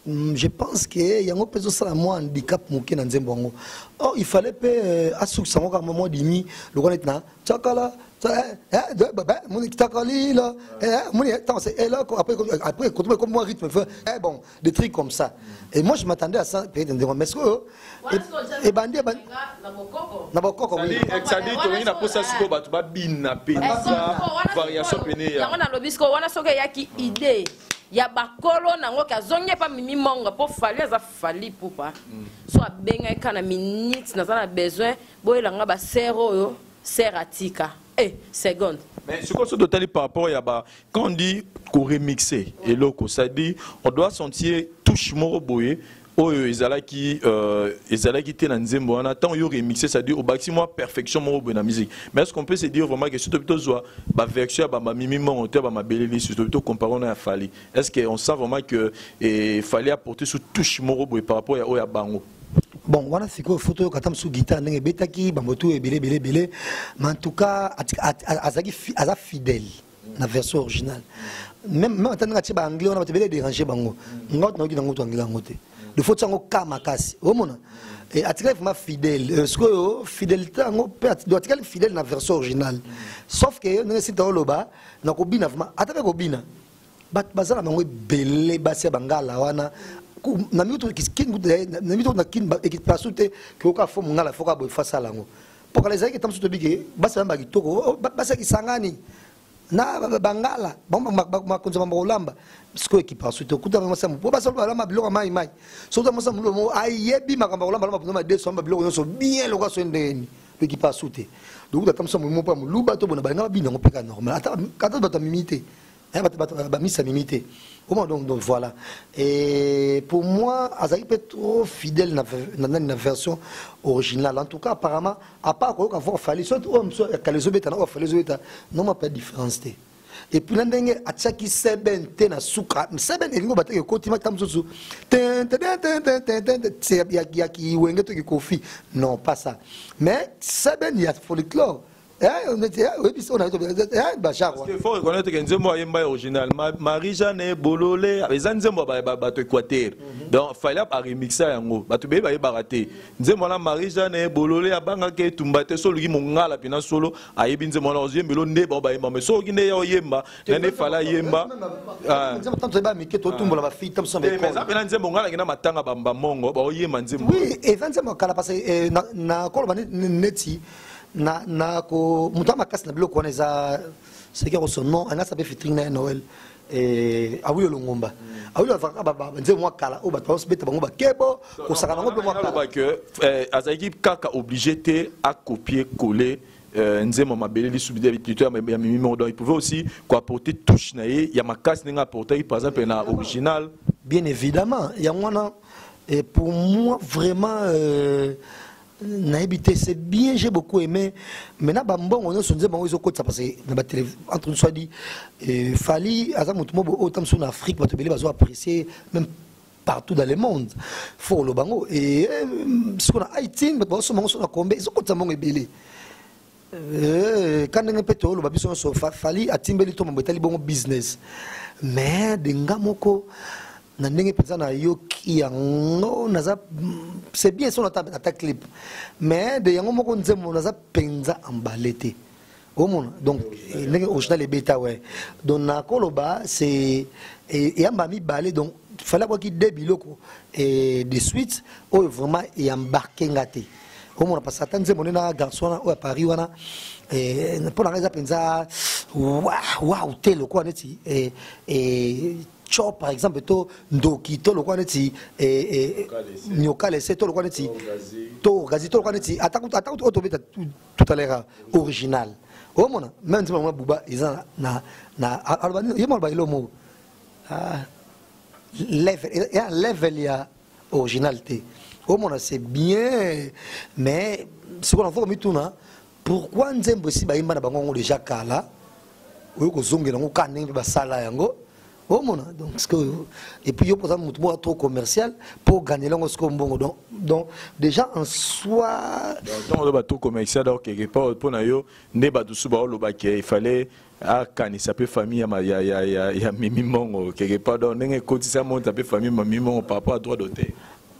Je pense que yango mpe ezosala mwa handicap moke na nzembo yango. Or il fallait mpe asukisa yango kaka mwa dimi lokola neti na tsakala moni takalila moni c'est eloko après comme moi rythme, bon, des trucs comme ça. Et moi je m'attendais à ça peut-être, mais ce que ebandi na bokoko. Oui, c'est-à-dire tolingi na posa sikoyo bato babina mpenza variation pene ya yango. Nalobi sikoyo wana soki eyaki idée ya bakolo nango ke azongi epa Mimi Mongo, mpo Fally aza Fally Pupa, so abengaki kaka na minute, naza na besoin boyelanga basere oyo sere atika. Eh, seconde. Mais ce qu'on se totali par rapport à ba, quand on dit qu'on remixer eloko, c'est-à-dire on doit sentir touche moko boye oyo ezalaki ezalaki te na nzembo wana. Ntango yo remixer, c'est-à-dire obakisi mwa perfection moko boye na musique. Mais est-ce qu'on peut se dire vraiment que surtout tozwa baversion ya bamamimi mongo te, ya bamabeleli, surtout to comparer na ya Fally, est-ce que on sent vraiment que Fally apporter su touche moko boye par rapport ya oyo ya bango? Bon, wana sikoyo foto oyo kata mosusu guitare ndenge ebetaki bambotu ebele ebele ebele, mais en tout cas azalaki aza fidèle na version originale. Même ata ndenge atie baanglais wana, bato ebele déranger bango. Nga nayoki nango to anglais yango te, de faut tiango ka makasi omona. Atikali vraiment fidèle. Sikoyo fidélité yango mpe atikali fidèle na version originale, sauf que ndenge sita oloba na kobina, vraiment ata mpe kobina, bato baza na bango ebele, basi ya bangala wana na mito na kini ekipasu te keoka fo mongala fo ka boye fo asala yango. Mpo kala ezalaki ta mosusu tobi ke basi bayamba kitoko, basi ya Kisangani na bangala makonzi bamba kolamba. Sikoyo ekipasu te, okuta mwasi po basi balamba biloko ya mai mai. Soki mwasi moluba ayebi makambo ya kolamba, lamba mpenza madeso, amba biloko nyonso bien lokola so ndenge ekipasu te. Donc ata mosu molimo mpo ya moluba to bona balinga babina yango mpe ka normal, ata bato ya mimi te, bato bamisa mimi te. Comment donc voilà. Et pour moi, azalaki mpe trop fidèle na version originale. En tout cas, apparemment, à part koyoka voix Fally, soki oyo mosusu ya kala ezobeta na oyo Fally ezobeta, noma mpe différence te. Et puis na ndenge atiaki seben te na suka, seben elingi obataki ekoti ta mosusu ya kiwenge to kikofi, non, pas ça, mais seben ya folklore. Il faut reconnaître que nzembo ayemba original Marie-Jeanne Bolole eza nzembo ya bato Équateur. Donc Fally aremixa yango, bato beye bayebaka te nzembo wana. Marie-Jeanne Bolole abangaki etumba te. So oluki mongala mpena solo ayebi nzembo wana, ozoyembelo nde bao bayemba, mais soki nde ya oyemba na nde Fally ayemba. Eza mpena nzembo ngalaki na matanga bamongo baoyemba nzembo. Oui, eza nzembo ya kala, parce que na koloba neti na ko moto ya makasi na biloko wana eza soki akoso non anga sa mpe featuring na ya Noël Awilo Longomba. Awilo azalaka nzembo mwa kala oyo bato bazobeta bango bakebo kosaka nango mpe mwa kala. Ke azalaki kaka obligé te acopier coller nzembo mabele lisubi plutôt ya mimi moko. Donc il pouvait aussi koapporter touche na ye ya makasi ndenge apportaki par exemple na original. Bien évidemment, yango wana. Et pour moi vraiment, nayebi te, c'est bien, j'ai beaucoup aimé. Maintenant bambongo nyonso nzembo yango ezokotisa, parce que na batélé, entre nous soit dit, Fally aza motu moko oyo ta mosusu na Afrique bato ebele bazo apprécier, même partout dans le monde, faut koloba yango. E sikoyo na iTunes bato bazosomba yango so na kombe ezokotisa mbongo ebele. Ka ndenge mpe toyoloba biso nyonso, Fally atimbeli to mambo etali bongo business. Mais de nga moko na ndenge mpenza nayoki yango, naza c'est bien so ata clip, mais de yango moko nzembo naza mpenza emballé te. Omona donc ndenge original ebeta, ouais. Donc nakoloba c'est eyamba mibale. Donc Fally abwaki de biloko de suite oyo vraiment eyembarke nga te. Omona, parce que ata nzembo nde na garçon wana oyo ya Paris wana, mpo na ngai eza mpenza wow te lokola neti cho par exemple to ndoki to lokola neti nyokalese to lokola neti to orgazi to lokola neti ata oyo tobeta tout à l'heure original. Omona même nzembo yango buba eza na aloba ye mo aloba elo moko level ya level ya original te. Omona, c'est bien, mais sikoyo na foko mituna pourquoi nzembo esi bayimba na bango yango déjà kala, oyo kozongela yango kaka ndenge mpe basala yango. Omona donc sikoyo, et puis yo mpoza motu moko trop commercial mpo oganyela yango sikoyo mbongo. Donc déjà en soi. Ntango oloba trop commercial, donc quelque part mpo na yo nde bato su baolobaki il fallait akanisa mpe famille ya Mimi Mongo quelque part, donc ndenge ekotisa monta mpe famille Mimi Mongo par rapport à droit d'auteur?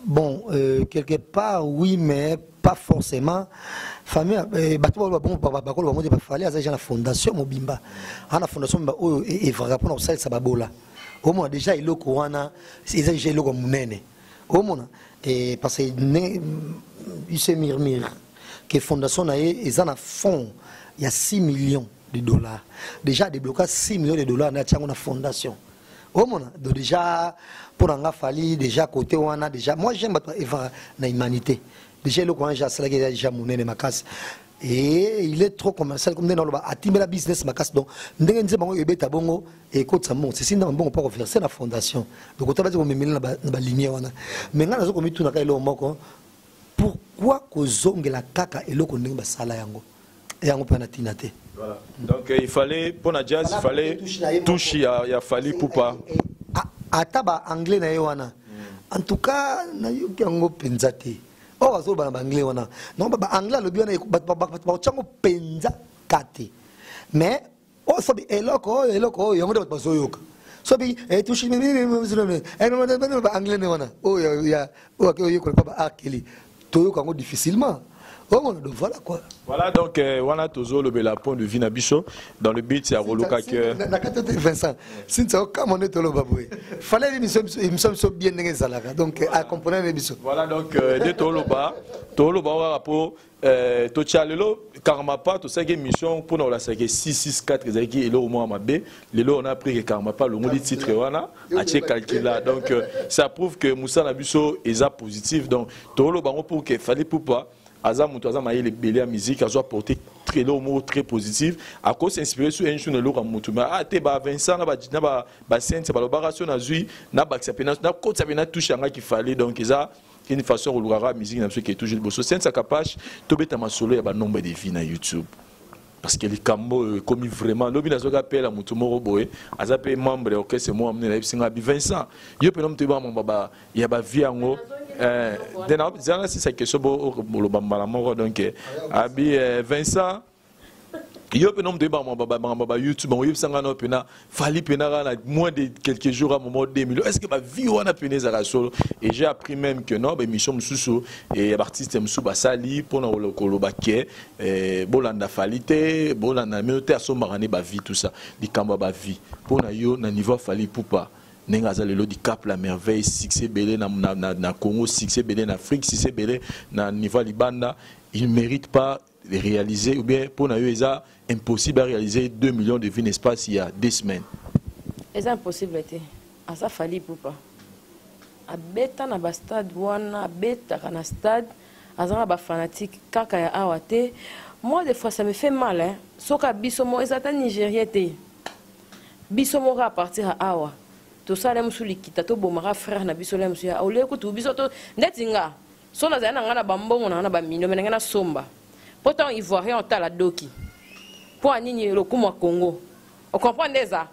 Bon, quelque part oui, mais pas forcément famille. Bato baloba bongo, bakoloba bango te. Bafally aza déjà na fondation mobimba, aa na fondation mobimba oyo evraka mpona kosalisa babola. Omona déjà eloko wana eza déjà eloko ya monene. Omona, parce que il se murmure que fondation na ye eza na fonds ya 6 millions de dollars. Déjà débloqué 6 millions de dollars na tiango na fondation. Omona, donc déjà mpo na nga Fally déjà côté wana déjà, moi j'aime bato evaka na humanité. Déjà eloko wana déjà asalaki eza déjà monene makasi. Et il est trop commercial, comme ndenge naloba, atimbela business makasi. Donc ndenge nzembo yango ebeta bongo, ekotisa mbongo, ceci nda mbongo mpo koverse na fondation. Donc ota bati komemeli na balimie wana. Mais ngai nazo komitunaka eloko moko: pourquoi kozongela kaka eloko ndenge basala yango yango mpe na ntina te? Voilà. Donc il fallait, pour la jazz, il fallait touche ya Fally Ipupa. Ata baanglais na ye wana, en tout cas nayoki yango mpenza te. Oyo azoloba na baanglais wana, donc baanglais alobi wana, bato bakotyango mpenza ka te. Mais oyo sobi eloko oyo, eloko oyo yango nde bato bazoyoka. Sobi touche baanglais ne wana, oyo oyo ake oyekola mpa ba akeli, toyoka yango difficilement. Omona, donc voilà quoi. Voilà, donc wana tozolobela point de vue na biso dans le but ya koluka ke Na kati te, Vincent Sintia, okama nde toloba boye, fallait émission biso bien ndenge ezalaka, donc acomprendre biso. Voilà, donc nde toloba kaka mpo totia lelo Karmapa. Tosalaki émission mpona kolasaki 664 ezalaki eloko moko mabe. Lelo on a appris que Karmapa alongoli titre wana, atie calcula. Donc ça prouve que mosala na biso eza positif. Donc toloba yango pour que Fally Ipupa aza moto aza mayele ebele ya musique, azo apporter eloko moko très positif. Akosinspire so un jour na eloko ya motu, mais ah te, ba Vincent na baSainte balobaka so, nazwi nabakisa mpe nakotisa mpe na touche yangaki Fally. Donc eza une façon kolukaka musique na biso ke toujours liboso. Sainte Kapache, tobeta masolo ya banombre de vues na YouTube, parce que likambo oyo ekomi vraiment. Lobi nazoki apela motu moko boye, aza mpe membre ya orchestre moko monene, nayebisi nga bi: "Vincent, yo mpena moto oyeba mambo ya bavues yango." Zana sisa question boloba mbala moko. Donc abi: "Vincent, yo mpena moto oyeba makambo ba YouTube bango, oyebisanga no mpena Fally mpena kaka na moins de quelques jours à moment 2 millions, est ce que bavues wana mpena ezalaka solo?" Et j'ai appris même que non, baémission mosusu ya baartiste mosusu basali mpona koloba ke bolanda Fally te, bolanda mino te, asombaka nde bavues, tout ça. Likambo ya bavues, mpona yo, na niveau ya Fally Ipupa ndenge aza lelo, Dicap la Merveille, succès ebele na Congo, succès ebele na Afrique, succès ebele na niveau ya libanda, il ne mérite pas de réaliser, ou bien mpona yo eza impossible à réaliser 2 millions de vues l'espace il y a 2 semaines? Eza impossible te. Aza Fally Ipupa, abeta na bastade wana, abetaka na stade, aza na bafanatique kaka ya awa te. Moi, des fois ça me fait mal, hein. Soki biso moko, eza ata nigérien te, biso moko à partir ya awa tosala mosu likita, tobomaka frère na biso la mosu ya olie kutu biso to ndeti nga so nazali na ngai na bambongo na ngai na bamilio me na ngai nasomba, mpo ntango Ivoirien otala doki mpo ya nini lokumu ya Congo, ocomprendre nde eza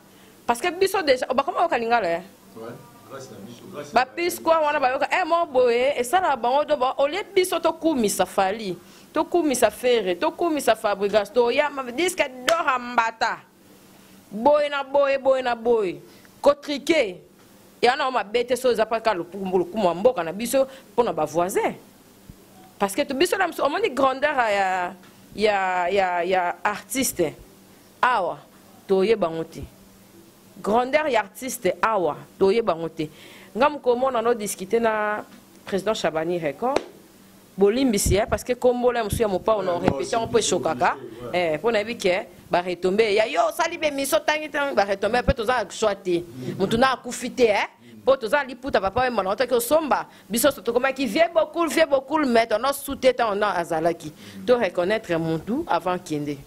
parce que biso déjà bakoma yoka lingala ya bapiskwa wana, bayoka e mo boye esalaka bango do olie. Biso tokumisa Fally, tokumisa Ferre, tokumisa Fabregas, toyamba disque d'or ya mbata boye na boye boye na boye, kotrike ya na mabe te. So eza mpaka lokumu ya mboka na biso mpona bavoisin, parce que biso na biso omoni grandeur ya artiste awa, toyeba yango te. Grandeur ya artiste awa, toyeba yango te. Nga mokomona no discute na président Chabani Record, bolimbisi ye, parce que kombola ya mosusu ya mopao na orépété yango mpo eshokaka, mpo nayebi ke baretombe ya yo osali bemiso otangi te, baretombe mpe toza na choix te. Motu na akufi te, mpo toza na liputa papa Wemba na otaki osomba biso so tokomaki vie bokul, vie bokul, mais tono su te. Ntango na azalaki to reconnaître motu avant kende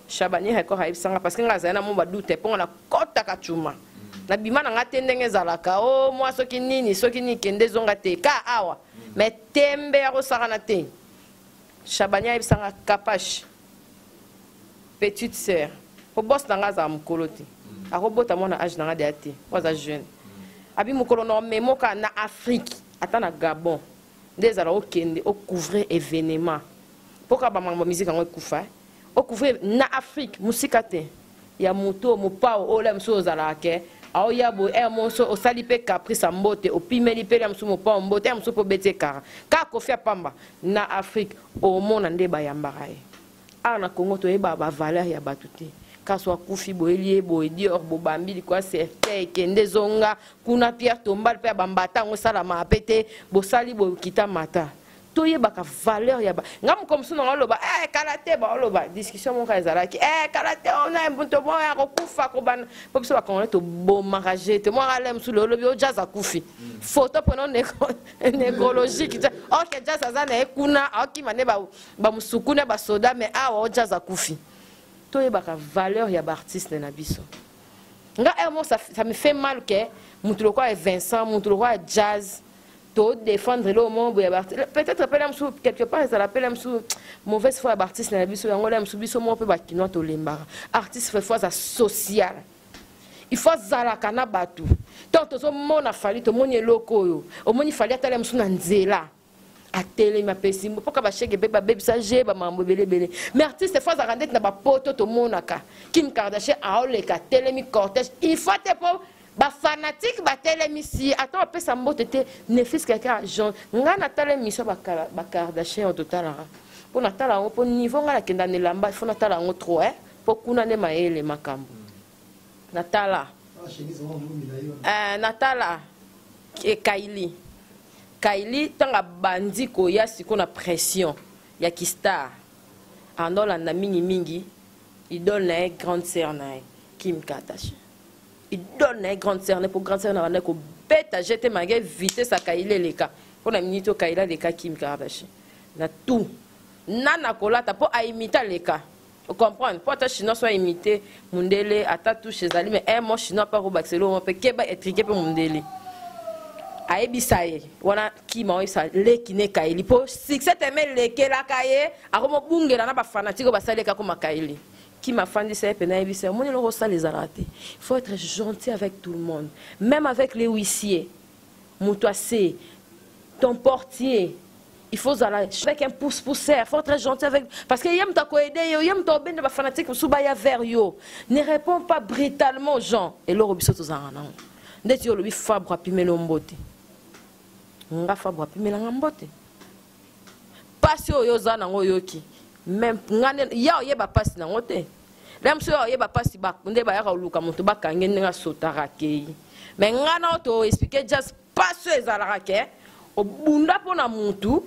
Chabani Record, ayebisanga, parce que nga azali na mo badute mpongo nakɔtaka cuma nabima na nga te ndenge ezalaka o mwa soki nini soki nini kende ezonga te ka awa, mais tembe ya kosakana te. Chabani ayebisanga: "Kapache, petite sœur, po boss na nga azala mokolo te, akobota mwana age na nga deya te, po aza jeune." Abi mokolo na omemoka na Afrique, ata na Gabon nde ezala, okende ocouvrir événement mpo kaka bamakambo ya musique yango ekufa, ocouvrir na Afrique mosika te ya moto mopao oyo la mosusu ozalaka ke aoya boye ere moso osali mpe caprice ya mbote, opimeli mpe ya mosusu mopao mbote ya mosusu mpo obeti ekara kaka kofi ya pamba na Afrique, omona nde bayambaka ye. Awa na Congo toyebaka bavaleur ya bato te. Kasi akufi boyeli ye boye Dior, bobambi likwa cercueil, ekende ezonga kuna, pierre tombale mpe ya bambata yango esalamaka mpe te, bosali bokita mata. Toyebaka valeur ya ba nga moko mosusu nanga oloba eh, kala te baoloba discussion moko ezalaki eh, kala te ona moto moko ya kokufa kobanda mpo biso bacongolais tobomaka je te mwaka ale mosusu olobi o jazz akufi photo mpona nécrologique ok jazz aza na ye kuna aokima nde bamosuku na basoda mais awa o jazz akufi. Toyebaka valeur ya baartiste na biso. Nga heure moko ça me fait mal ke motu lokola Vincent, motu lokola Jazz, todéfendre eloko moko boye ya baartiste. Peut-être mpe na mosusu quelque part ezala mpe na mosusu mauvaise foi ya baartiste na biso. Yango na mosusu biso moko mpe bakinois tolembaka. Artiste faut aza social, il faut azalaka na bato. Ntango tozomona Fally, tomoni eloko oyo omoni Fally atala mosusu na nzela, atelemi, apesi mpoka bashege mpe babebisa je bamambo ebele ebele. Mais artiste faut azalaka ndeti na bapoto. Tomonaka Kim Kardashian aoleka, atelemi cortège, il faut te mpo bafanatike batelemisi ye, ata bapesa mbote te, ne fût-ce kaka jean. Ngai natala émission Bakardashian oyo totalaka mpo natala yango mpo niveau ngai nakenda na elamba, il faut natala yango trop mpo kuna nde mayele makambo. Natala natala Kylie. Kylie ntango abandi koya sikoyo na pression ya kistar, andolanda mingimingi idole na ye, grande sœur na ye Kim Kardashian. Idole na ye, grande sœur na ye, mpo grande sœur na banda kobeta jete malgré vitesse ya Kylie eleka mpo na minute oyo Kylie aleka Kim Kardashian na tout nana kolata mpo aimite aleka. Ocomprendre? Mpo ata chinois so aimite mundele, ata touche ezali, mais un mot chinois mpe akobakisa eloko mpe keba etrike mpe mundele ayebisa ye wana kima oyebisa leki ne Kylie mpo succès teme elekelaka ye, akomobungela na bafanatike oyo basali eka koma Kylie. Kima afandisa ye mpena, ayebisa ye: omoni eloko osala ezalaka te, faut être gentil avec tout le monde, même avec les huissiers, moto ase ton portier, il faut zala avec un pouce pousseur, faut être gentil avec, parce que ye moto akoaider yo, ye moto obende bafanatike mosusu baya vers yo. Ne réponds pas brutalement aux gens. Eloko biso tozalaka nango ndeti yo olobi Fabre apimeli yo mbote, nga Fabre apimelanga mbote, pasi oyo oza nango oyoki même nga nde ya oyeba pasi nango te. La mosusu oyo oyeba pasi nde bayaka koluka moto bakange ndenge asotaka akei, mais nga na oyo toexpliquer Jazz pasi oyo ezalaka ke obunda mpo na mutu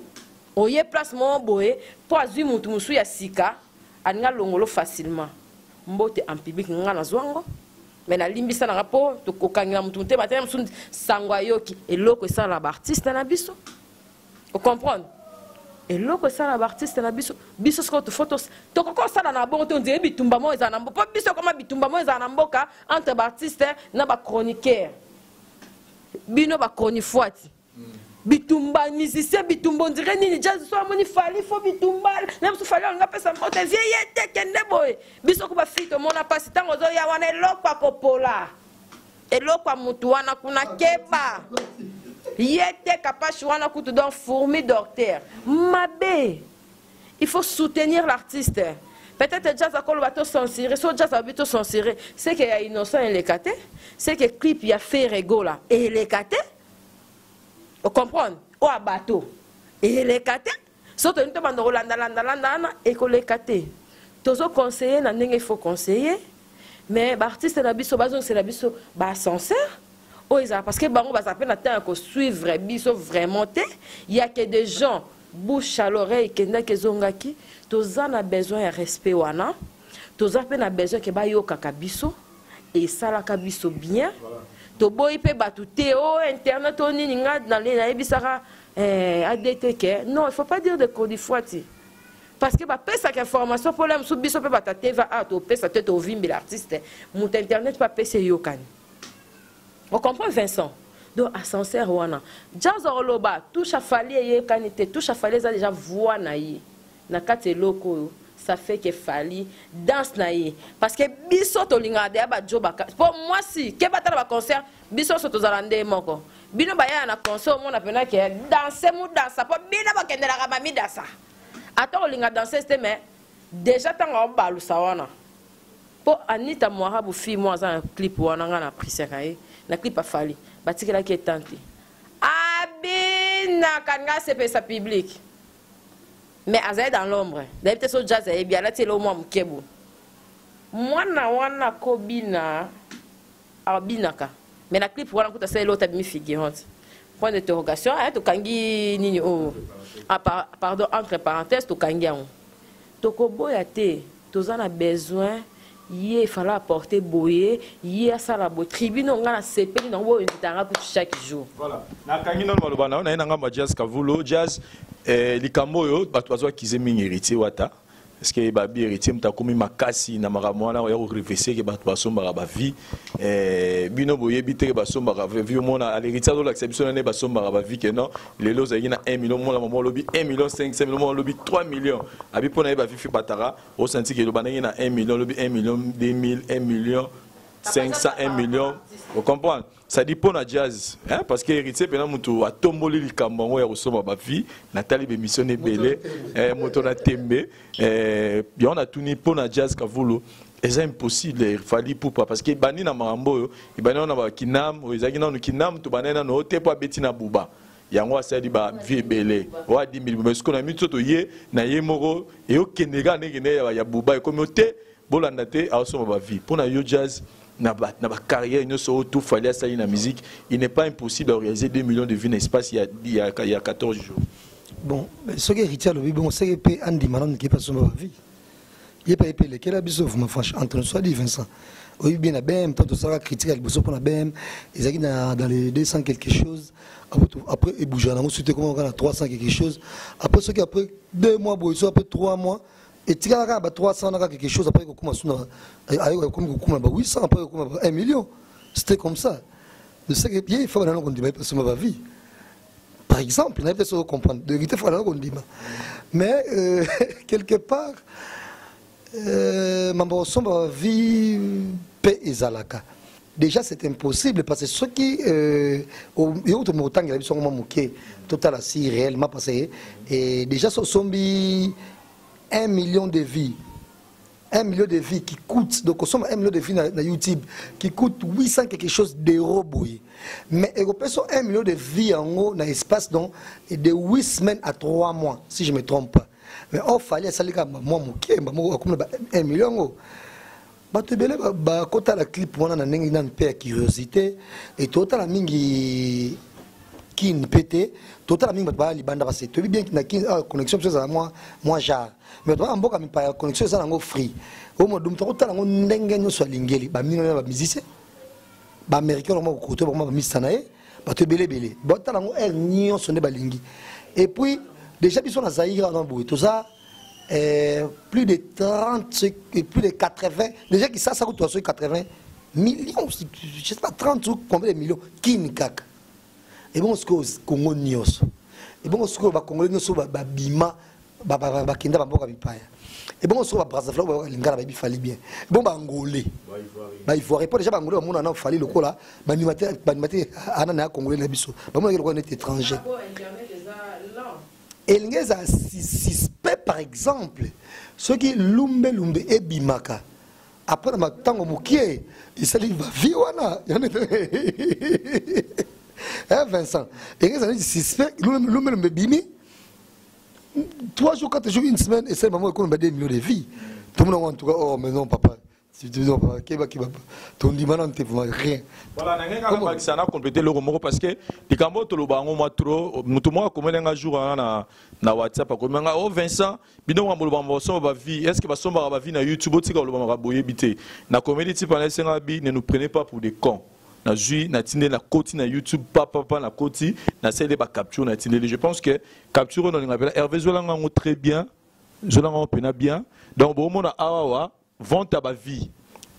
oye place moko boye mpo azwi mutu mosusu ya sika alingi alongolo facilement mbote en public. Nga nazwa yango, mais nalimbisa nanga mpo tokokangela motu motema te. Mosusu sango ayoki eloko esala baartiste na biso. Ocomprendre? Eloko esala baartiste na biso, biso sikoyo tofo tokoki kosala na bongo te. Ondire bitumba moko ezala na mboka, mpo biso koma bitumba moko ezala na mboka entre baartiste na bachroniqueur. Bino bachronifoiti bitumba musicien, bitumba ondire nini. Jazz so amoni Fally, faut bitumba na biso. Fally alinga apesa mbote, vie ye te, kende boye. Biso ko bafille tomona mpasi ntango ozoya wana eloko akopola eloko ya mutu wana kuna, keba ye te kapashi wana kutu. Donc fourmi docteur mabe, il faut soutenir l'artiste. Peut-être Jazz akoloba tocensurer. So Jazz alobi tocensurer, c'est que ya Innocent eleka te, c'est que clip ya Ferre Gola eleka te. Ocomprendre? Oyo ya bato eleka te. So tolingi tobanda kolandalandalanda wana, ekoleka te. Tozoconseiller na ndenge il faut conseiller, mais baartiste na biso bazongisela biso baascenseur oyo ezala, parce que bango bazala mpe na temps ya kosuivre biso vraiment te. Ya que des gens bouche à l'oreille ekendaki ezongaki. Toza na besoin ya respect wana, toza mpe na besoin ke bayokaka biso, esalaka biso bien. Toboyi mpe bato te o internet o nini. Nga nayebisaka adt ke non, il faut pas dire de codifoiti, parce que bapesaka information mpo la mosusu biso mpe bato ateva awa topesa te, tovimbela artiste moto internet mpe apesa eyokani. Ocomprend, Vincent? Donc ascenseur wana Jazz oloba touche afali eyekani te. Touche afali eza déjà voix na ye na kati eloko oyo, ça fait que Fally danse na ye, parce que biso tolingaka deya bajobaka mpo mwasi ke batala baconcert. Biso nyonso tozala nde moko. Bino bayaya na concert, omona mpena ke danse mudansa mpo bino bakendelaka bamidasa. Ata kolinga danseuse te, mais déjà ntango aobalusa wana mpo Anita Mwarabu, fille mo aza na clip wana, ngai na appréciaka ye na clip afali, batikelaki etan te, abinaka nga asepelisa public, mais azali dans l'ombre. Nayebi te so Jazz ayebi, alati eloko mwa mokebu. Mwana wana akobina, abinaka, mais na clip wana kuta asali eloko te, abimi figurante. Point d'interrogation. Eh, tokangi nini oh. Ah, pardon, entre parenthèses tokangi yango. Tokoboya te, toza na besoin ye fala apporter boye, ye asala boye. Tribune nga na sepeli nango boye invitanga kutu chaque jour. Voilà. Nakangi nano maloba na yo na ye na ngambo ya Jazz Kavulo. Jazz likambo oyo bato bazwa kize mingi héritier wata. Parce que babi héritier moto akomi makasi na makambo wana ya korevese ke bato basombaka bavie. Bino boyebi te ke basombaka vie, omona héritier azolakisa biso nane basombaka bavie ke non, lelo ozalaki na 1 million, mona mama olobi 1 million 500 million, mona olobi 3 millions. Abi mpo na ye bavie fi bataka, osanti ke eloba ndenge na 1 million, olobi 1 million 2000, 1 million 500, 1 million. Vous comprenez? Ça dit pour na jazz, hein, parce que héritier pena mutu atomboli likambo yango ya kosomba ba vie, natali be mission ebele, moto na tembe, yango natuni pour na jazz Kavulu, eza impossible Fally Ipupa parce que bani na makambo oyo, ebani na ba kinam, oyo ezalaki nanu kinam, to bani nanu ote po abeti na buba. Yango asali ba vie ebele. Oyo adimili buba. Sikoyo na miso to ye, na ye moko, eyokende kaka ndenge ne ya buba, ekomi ote, bolanda te, aosomba ba vie. Pour na yo jazz, na ba, na ba carrière nyonso oyo tout Fally asali na musique, il n'est pas impossible de réaliser 2 millions de vues na espace il y a 14 jours. Bon, ce qui est héritier alobi bon, c'est que pe andima nanu ke pasomba ba vie. Ye pe pe lekela biso vraiment franchement entre nous soit dit Vincent. Oyi bien na BM, tant tosala critique ya liboso pona BM, ezalaki na dans les 200 quelque chose. Après, après et bouger na ensuite comment on a 300 quelque chose. Après ce qui après 2 mois boy, soit après 3 mois et tikala kaka ba 300 na quelque chose après kokoma suna ayo komi kokoma ba 800 après kokoma ba 1 million. C'était comme ça. De ce que bien il faut qu'on ndima parce que ma vie. Par exemple, on a peut-être comprendre. De vérité, il faut qu'on ndima. Mais quelque part mambo somba vie pe ezalaka. Déjà c'est impossible parce que ceux qui yo to motanga biso ngoma moke total si réellement parce que et déjà so sombi 1 million de vies. 1 million de vies qui coûte, donc on 1 million de vies na YouTube, qui coûte 800 quelque chose d'euros, boy. Mais européen sont 1 million de vies en haut, dans l'espace donc, de 8 semaines à 3 mois, si je ne me trompe pas. Mais oh, fallait ça, moi, moi, moi, comme 1 million, oh. Bato ebele ba kota la clip wana na ndenge nanu pe ya curiosité, et totala mingi kin pete, totala mingi bato baya libanda parce que toyebi bien na kin, ah, connexion biso ezala moi genre. Mais toza na mboka mipaya, connexion eza nango free. Oyo moto akotala yango ndenge nyonso alingeli, ba mingi na ba musicien, ba américain bango bakokoto, bango ba mista na ye, bato ebele ebele. Botala yango heure nyonso nde balingi. Et puis déjà biso na Zaïre wana boye, toza plus de 30 et plus de 80, déjà qui ça, ça coûte 80 millions, je sais pas, 30 ou combien de millions, kin kaka. Et bon, ce que Congo nyonso. Et bon, ce que ba Congolais nyonso ba, ba bima, ba, ba, ba, ba kenda ba mboka mipaya. Et bon, ce que ba Brazzaville, ba lingala, ba Fally bien. Et bon, ba Angolais. Ba Ivoirien. Pas déjà ba Angolais, ba mona na Fally lokola, ba animateur, ba animateur, ana na Congolais na biso. Ba mona lokola net étranger. Elingeza suspect par exemple, ceux qui lumbe lumbe ebimaka. Après na matango mokie, esali ba vie wana. Hein Vincent, elingeza ni suspect lumbe lumbe bimi. 3 jours, 4 jours, une semaine et c'est maman qui a 2 millions de vies. Tout le monde en tout cas, oh mais non papa. Si tu dis, papa, keba, keba, ton dimanche, on te voit rien. Voilà, na ngenga na bakisa na compléter le moko parce que likambo toloba yango mwa trop, mutu moko akomeli nga jour wana na WhatsApp, akomeli nga, oh Vincent, bino mwa boloba mwa basomba ba vie, est-ce que basombaka ba vie na YouTube, otika koloba maka boyebi te. Na komeli ti pana esenga bi, ne nous prenez pas pour des cons. Na zui, na tinde, na koti na YouTube, pa, pa, pa, na koti, na sele ba capture, na tindeli. Je pense que capture, on a appelé Hervé Zola ngango très bien, Zola ngango pena bien. Donc, bon, on a awa, vente à ba vie.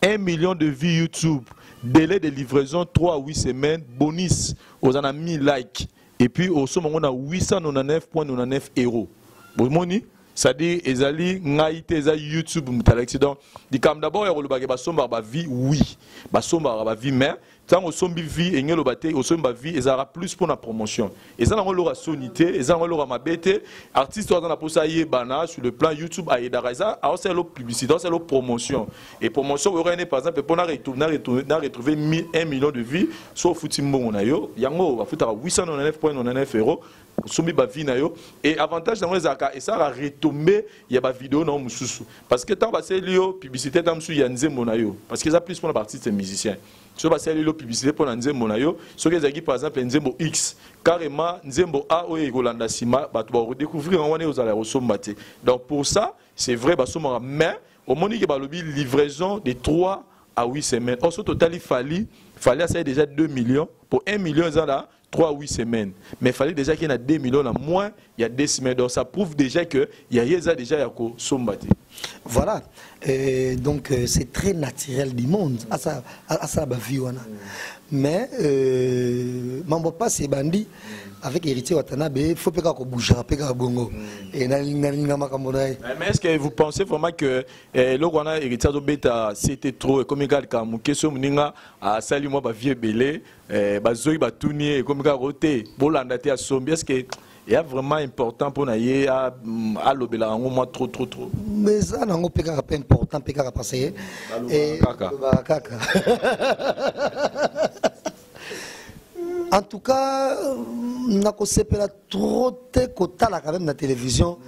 1 million de vues YouTube, délai de livraison 3 à 8 semaines, bonus aux en a 1000 likes. Et puis au sommet on a 899.99 euros. Bomoni, c'est-à-dire ezali ngai te eza YouTube mutalexi. Donc likam d'abord ya koloba ke basomba ba vie, oui. Basomba ba vie mais tango osombi vie engelo ba te osombi ba vie ezara plus pour la promotion. Eza nango loka soni te, eza nango loka mabe te. Artiste oyo aza na posa yebana sur le plan YouTube ayedaka eza aosala lo publicité, aosala lo promotion. Et promotion oyo ne par exemple pona retourner, na retourner, na retrouver 1 million de vues, so futi mbongo na yo, yango bafutaka 899.99 euros. Osombi bavues na yo, et avantage nango ezalaka esalaka retombe ya bavideo na yo mosusu, parce que ntango basali yo publicité, ntango mosusu ya nzembo na yo, parce que eza plus mpona baartiste musicien, soki basali yo publicité mpona nzembo na yo, soki ezalaki par exemple nzembo X, carrément nzembo A oyo ekolanda nsima, bato bakodécouvrir yango wana, ezala ya kosomba te. Donc pour ça, c'est vrai, basombaka, mais omoni ke balobi livraison de 3 à 8 semaines. Or so totali Fally, Fally asali déjà 2 millions. Pour 1 million eza na 3 à 8 semaines, mais Fally déjà qui na 2 millions na moins il y a 2 semaines. Donc ça prouve déjà que ya ye eza déjà ya kosomba te. Voilà. Donc c'est très naturel du monde à ça bavues wana. Mais mambo passe ebandi avec Héritier Watanabe, faut pe kaka kobouger pe kaka bongo e nalinga makambo na ye. Mais est-ce que vous pensez vraiment que eloko wana Héritier azobeta, c'était trop, ekomi kaka moke? So moninga asali mwa bavues ebele, bazoi batuni ye, ekomi kaka o te, bolanda te, asombi. Est ce que eya vraiment important mpona ye alobela yango mwa trop trop trop? Mais eza nango mpe kaka mpe important mpe kaka parce que Balobaka kaka. Balobaka kaka. En tout cas, nakosepela trop te kotala quand même na télévision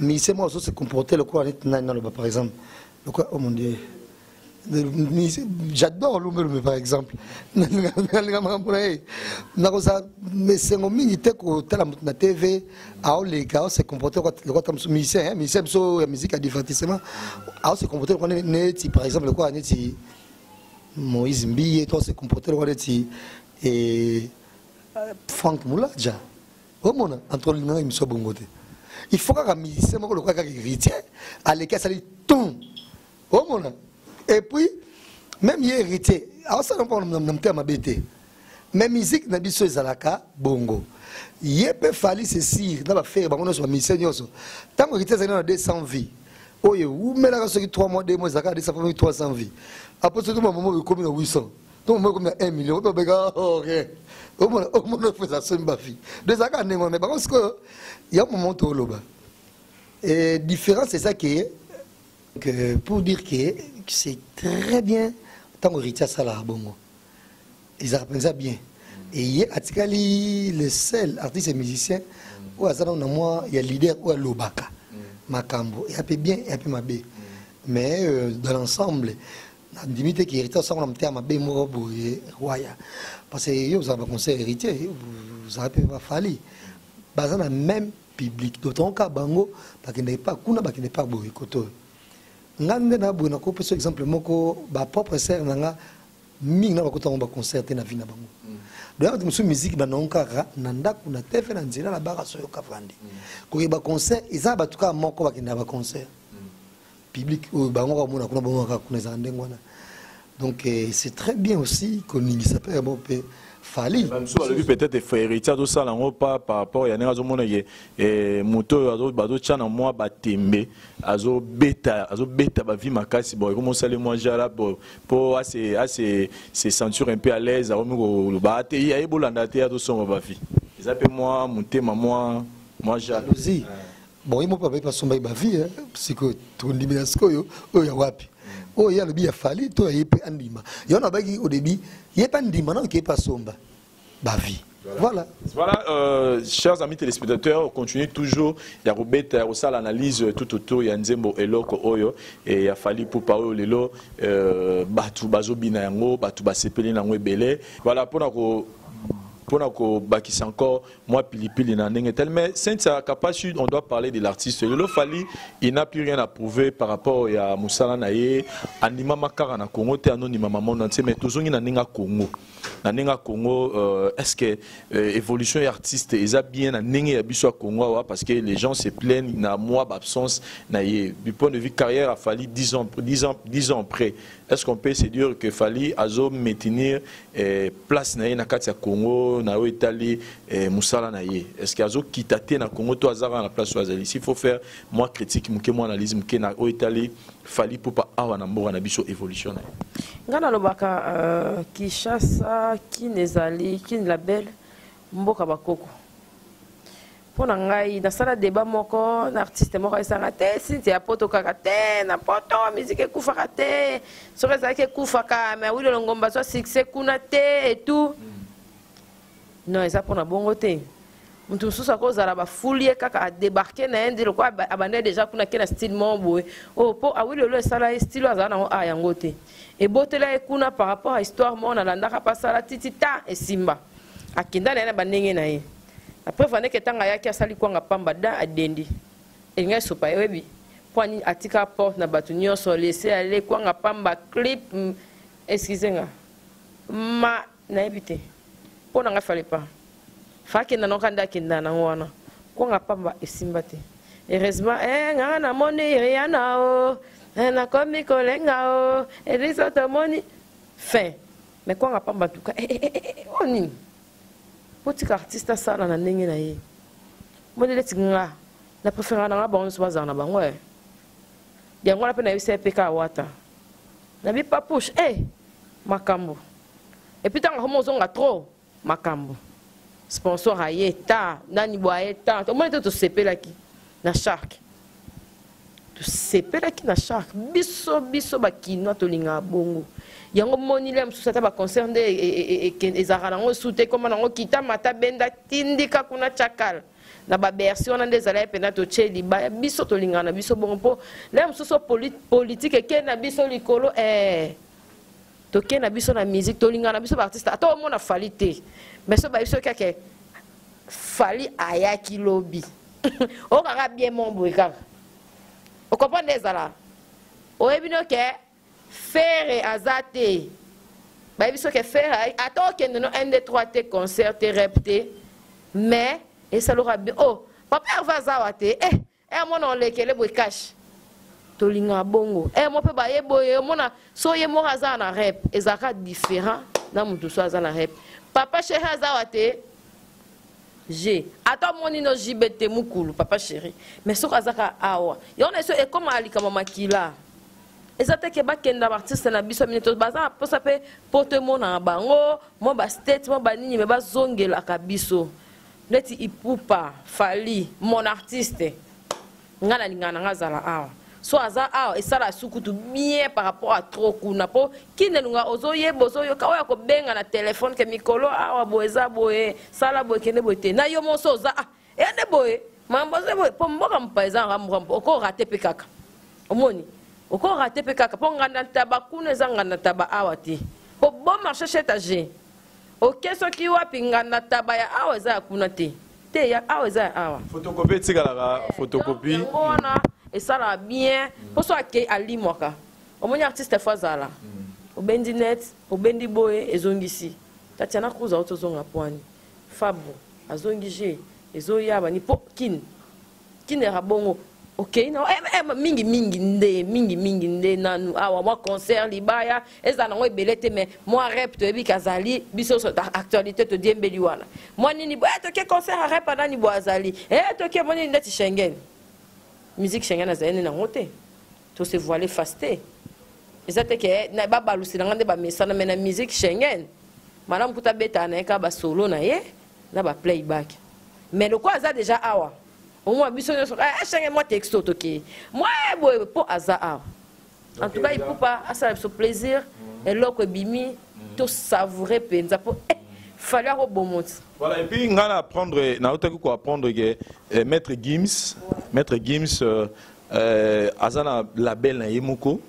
musicien moko azo se comporter lokola neti nani, naloba par exemple lokola, oh mon Dieu, j'adore Lumbelume par exemple, nalinga makambo na ye. Nakozala esengo mingi te kotala moto na TV aoleka aose comporter lokola ta mosu musicien biso ya musique ya divertissement, aose comporter lokola neti par exemple lokola neti Moïse Mbiye to ase comporter lokola neti Frank Mulaja. Omona entre olinganga émission bongo te. Il faut kaka musicien moko lokola kaka Héritier aleki, asali ton, omona. Et puis même ye Héritier aosala mpo na motema mabe te, mais musique na biso ezalaka bongo. Ye mpe Fally, c'est sûr, na baFerre, bango nyonso, bamusicien nyonso, ntango Héritier azali na 200 vues oyo ewumelaka, soki 3 mois, 2 mois, ezalaka 200 vues, 300 vues. Après soki mamomo ekomi na 800 to momo ekomi na 1 million, tobeka rien. Omona, omona, fo eza somi bavues. Donc ezalaka ndenge wana. Mais bango sikoyo ya momo tooloba différence eza que pour dire que c'est très bien ntango Héritier asalaka bongo, ezalaka mpenza bien. Et ye atikali le seul artiste et musicien oyo aza nano na mwa ya leader oyo alobaka makambo eya mpe bien, eya mpe mabe. Mais dans l'ensemble, nandimi te ke Héritier asango na motema mabe moko boye roya, parce que ye ozala baconcert Héritier, ozala mpe baFally, baza na même public. D'autant ka bango bakendeki pa kuna, bakende pa boye koto oyo. Nga nde na boye nakopesa exemple moko: bapropre sœur na nga mingi na bakota bango baconcert te na vie na bango. Donc bato mosusu musique banango kaka na ndako, na TV, na nzela, na baka soyoka vandi koyeba concert. Eza na bato kaka moko bakendaka baconcert public oyo bango kamona kuna, bango kaka kuna, ezala ndenge wana. Donc c'est très bien aussi koningisa mpe yango mpe Fally. Bamosusu balobi peut-être Héritier azosala yango pa par rapport ya ndenge azomona ye moto oyo bazotya na mwa batembe, azobeta, azobeta bavues makasi. Bon, ekomi osali mwa jala bon mpo ase se sentir un peu à l'aise, akomi koloba te aye bolanda te, azosonga bavues. Eza mpe mwa motema mwa jalousie. Bon, ye moko abayi basombaki bavues. Sikoyo tondimela sikoyo oyo ya wapi? Oyo ye alobi ya Fally to ye mpe andima yo na abaki au début, ye mpe andima na oke mpe asomba bavues. Voilà. Voilà, chers amis téléspectateurs, on continue toujours. Il y a Robert, il y a l'analyse tout autour, il y a Nzembo Eloko Oyo, et il y a Fally Ipupa Oyo Lelo, Batu Bazobi na yango, Batu Basepeli na yango ebele. Voilà, pour kobakisa encore moi pilipili na ndenge tel. Mais Cynthia Kapashi, on doit parler de l'artiste lelo Fally. Il n'a plus rien à prouver par rapport ya mosala na ye. Andimama kaka na Congo te, anondimama monde entier. Mais tozongi na ndenge ya Congo, na ndenge ya Congo, est-ce que évolution ya artiste eza bien na ndenge ya biso ya Congo awa? Parce que les gens se plaignent na mwa absence na ye. Du point de vue carrière a Fally, 10 ans, 10 ans, 10 ans après, est-ce qu'on peut se dire que Fally azo maintenir place na ye na kati ya Congo na oyo etali mosala na ye? Est ce que azokita te na Congo to azaka na place oyo azali? S'il faut faire mwa critique moke, mwa analyse moke na oyo etali Fally Ipupa awa na mboka na biso, évolution na ye. Ngai nalobaka Kinshasa, Kine ezali Kine label mboka bakoko. Mpo na ngai, nasala débat moko na artiste moko, ayesanga te Cynthia ya poto kaka te. Na poto musique ekufaka te. Soki ezalaki ekufaka, mais Awilo Longomba azwa succès kuna te et tout. Non, eza mpona bongo te. Moto mosusu akozala bafuli ye kaka adebarke na ye nde lokola abandaki deja kuna ke na style moko boye. Oyo mpo awi lelo esala ye style oyo azala nango a yango te. Ebotela ye kuna par rapport à histoire moko nalandaka mpe asala titi ta esimba. Akenda na ye na bandenge na ye. Après vandeke ntango ayaki asali kwanga pamba da adendi. Elingi esopa ye oyebi. Mpo ani atika porte na bato nyonso laisser aller kwanga pamba clip excusez nga. Ma nayebi te. Mpo na nga fallait pas. Fa akenda nango kanda akenda nango wana. Kwanga pamba esimba te. Heureusement eh nga namoni Rihanna o. Eh, nakomi kolenga o. Elisa tomoni fin. Mais kwanga pamba en tout cas eh eh eh, eh oh nini? Botika artiste asala na ndenge na ye. Moni neti nga na préférera na nga bango nyonso bazala na bango eh. Yango wana mpe nayebisa ye mpe kaka wata. Nabi papouche eh makambo. Et puis ntango akoma ozonga trop makambo. Sponsor aye ta nani bo aye ta omoni te tosepelaki na shark. Tosepelaki na shark biso biso bakinois tolingaka bongo. Yango moni le mosusu ata baconcert nde ezalaka nango su te ekoma nango kita mata benda tindika kuna chakal na babersi wana nde ezalaki mpenza totie libaya biso tolingaka na biso bongo mpo le mosusu politike eke na biso likolo eh. Toke na biso na musique tolingaka na biso baartiste ata omona Fally te mais so bayebi soki ake Fally ayaki lobi okaka bien mon boye kaka okomprendre nde ezala oyebi no ke Ferre aza te bayebi soki Ferre ata okende no 1 2 3 te concert te rep te mais esaloka bien oh papa Herve aza wa te eh Eh mona olekele boye cash. Tolingaka bongo. Eh mo pe baye boye omona so ye moko aza na rep ezalaka différent na mutu so aza na rep. Papa chéri aza wa te. G. Ata omoni no JB te mukulu papa chéri. Mais soki azaka awa. Yango na so ekoma likambo makila. Eza te ke bakenda ba artiste na biso mingi to baza na posa pe po tomonaka bango mwa ba state mwa banini me bazongelaka biso. Neti Ipupa, Fally, mon artiste. Nga nalingaka na nga azala awa. So aza awa esala sukutu bien par rapport à trop kuna po kinelunga ozoyeba ozoyoka oyo akobenga na telefone ke mikolo awa boye eza boye sala boye kende boye te na yo moso oza ah eya nde boye mambo aza boye po mboka mopaya eza nga mboka mopaya okorate mpe kaka omoni okorate mpe kaka po nganda ntaba kuna eza nganda ntaba awa te po bon marché chez ta g Oke soki wapi nganda taba ya awa eza ya kuna te te ya awa eza ya awa. Photocopie etikalaka photocopie. Yango wana esalaka bien mpo so akei alimwaka omoni artiste fo azala obendi net obendi boye ezongisi Tatiana Cruz auti ozonga pwani Fabro azongi je ezoya bani mpo kin Kinera bongo okei na eh, eh, mingi mingi nde mingi mingi nde nanu awa mwa concert libaya ezala nango ebele te mais mwa rep toyebi kazali biso nyonso actualité todiembeli wana mwa nini boye eh, toke concert ya rep anani boye azali eh, toke mwa nini ndeti Schengen musique Schengen azali nde nango te to se voiler face te eza te ke babalusela nga nde bamesana mais na musique Schengen malamu kuta abetaka na ye kaka basolo na ye na ba playback mais lokola aza déjà awa omwa biso nyonso achange mwa texto tokei mwa boye mpo aza awa en tout cas Ipupa asala biso plaisir eloko ebimi tosavoure mpenza mpo eh, fali akobomoti. Voilà, et puis nga na apprendre nautaki ko apprendre que eh, Maître Gims, Maître Gims euh, euh, aza na label na ye moko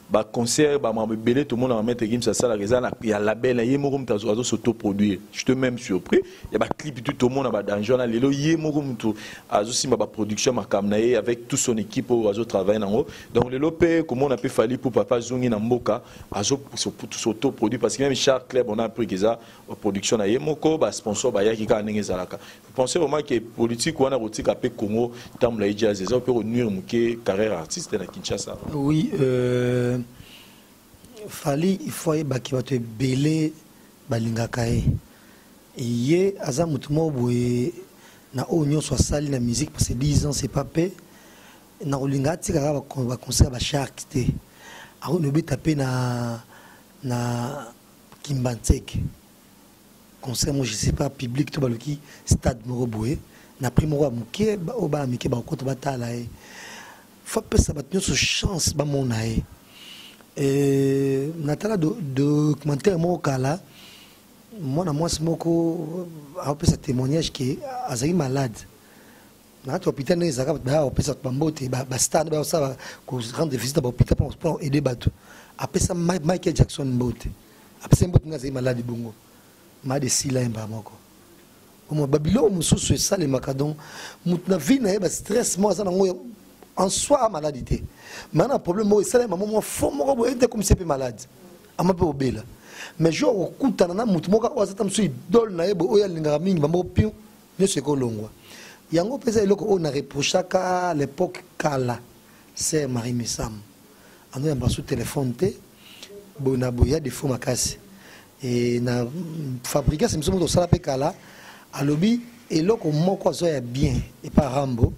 ba concert ba mambo ebele tomonaka Maître Gims asalaka eza na ya label na ye moko moto azo s'autoproduire. J'étais même surpris ya ba clip tout tomona ba danger wana lelo ye moko moto azosimba ba production makambo na ye avec tout son équipe oyo azo travailler nango. Donc lelo pe komona pe Fally pour papa zongi na mboka azo s'autoproduire parce que même Shark Club on a appris que eza production na ye moko ba sponsor bayaki kaka ndenge ezalaka. Vous pensez vraiment que politique wana kotika pe Congo tambola ye jazz eza pe konuire moke carrière artiste na Kinshasa? Oui, Fally il faut ayebaki bato ebele balingaka ye. Ye aza motu moko boye na oyo nyonso asali na musique parce que 10 ans c'est pas peu. Na kolinga atika kaka ba concert ba Shark te. Akoki nobeta pe na na Kimbanseke. Concert moi je sais pas public to baloki stade moko boye na prix moko ya moke oyo bana mike bakokota batala ye. Faut apesa bato nyonso chance bamona ye. Natala documentaire moko kala. Mwana mwasi moko aopesa témoignage ke azalaki malade na kati ya hôpital, ndenge ezalaka, bato baya kopesa bato bambote, bastar nde bayosala korendre visite na bahôpital mpona aider bato. Apesa Michael Jackson mbote, apesa mbote ndenge azalaki malade bongo, malade esila ye mbala moko. Omwa babiloko mosusu esalemaka. Donc moto na vie na ye, bastress moko aza nango en soi, amaladi te, mais na problème moko esalema mo mwa fo moko boye ete ekomisi mpe malade, ama mpe obela. Mais jour akokutana na motu moko oyo aza ta mosusu idole na ye boye, oyo alingaka mingi, bamoko pion nyonso ekolongwa. Yango mpenza eloko oyo na reprochaka à l'époque kala sœur Marie Misamu, anoyamba su telefone te boye na boye, ya défaut makasi. E na Fabrigas miso moto osala mpe kala, alobi eloko moko azwa ya bien epa Rambo,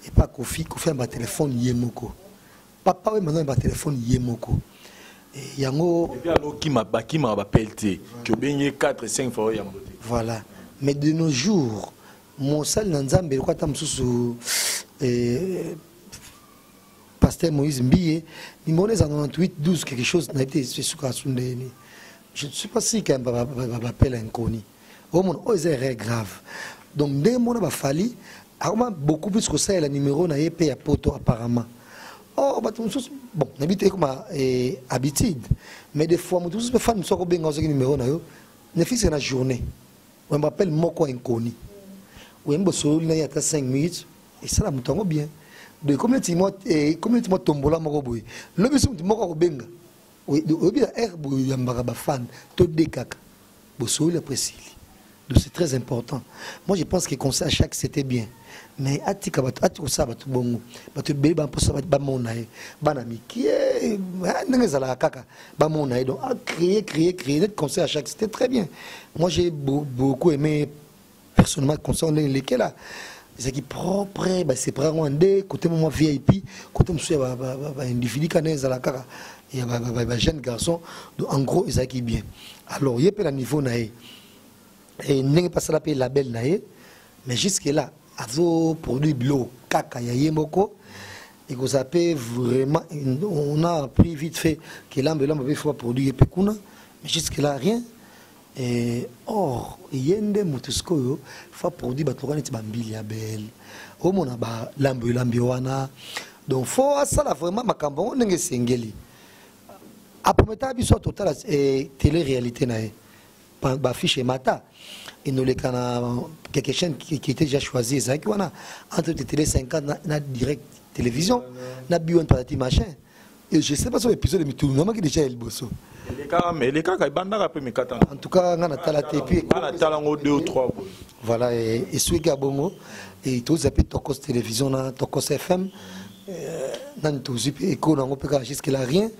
epa Kofi. Kofi yamba telefone ye moko, papa oyo maintenant yamba telefone ye moko. Yango alokima, bakimaka bapele te, ki obengi 4 5 fois oyambo te. Voilà, mais de nos jours mosali na Nzambe eloko ata mosusu, pasteur Moïse Mbiye, numéro eza 98 12 quelque chose, nayebi te esukaka su ndeni. Je ne suis pas si quand bapele inconnu omona oyo eza erreur grave. Donc ndenge mona bafali akoma beaucoup plus kosalela numéro na ye mpe ya poto apparemment. Or bato mosusu, bon, nayebi te, ekoma habitude, mais des fois moto mosusu mpe fan mosusu akobenga soki numéro na yo ne fixe na journée, oyamba appel moko inconnu, oyambi, bosololi na ye ata 5 minutes, esala moto yango bien. Donc ekomi neti mwa tombola moko boye, lobi so moto moko akobenga, oyebi na aire boye oyambaka bafan to de kaka bosololi, après esili. Donc c'est très important. Moi, je pense que conseil à chaque, c'était bien, mais atika bato, atika kosala bato bongo. Bato ebele bamposa bamona ye, bana mikie ndenge ezalaka kaka bamona ye. Donc acréer, créer, créer net conseil à chaque, c'était très bien. Moi, j'ai beaucoup aimé personnellement conseil ndenge elekela, ezalaki propre, basépare yango nde côté mwa VIP, côté mosusu ya baindividu kana ezala kaka ya bajeune garçon. Donc en gros ezalaki bien. Alors ye mpe na niveau na ye, ndenge mpe asala mpe label na ye, mais jusque là azoproduire biloko kaka ya ye moko, ekozala mpe vraiment. On a appris vite fait que lambe lambe mpe faut baproduire mpe kuna, mais jusque là rien. Et or ye nde moto sikoyo fa produit bato lokola neti bambili ya bele, omona balambo elambi wana. Donc faut asala vraiment makambo yango ndenge esengeli. Aprometaka biso totala télé réalité na ye, bafiche emata enoleka na quelque chaîne qui était déjà choisi, ezalaki wana entre télé 50 na direct télévision na b1 patati machin. Et je sais pas so épisode mitunomaki déjà ya liboso. Elekaka, ebandaka mpe mikata. En tout cas nga natala te, puis nga natala yango 2 ou 3 boye. Voilà, esuki ya bongo e tozwa mpe Tokos Télévision na Tokos FM, nani tozwi mpe eko nango mpe kaka, jusque là rien.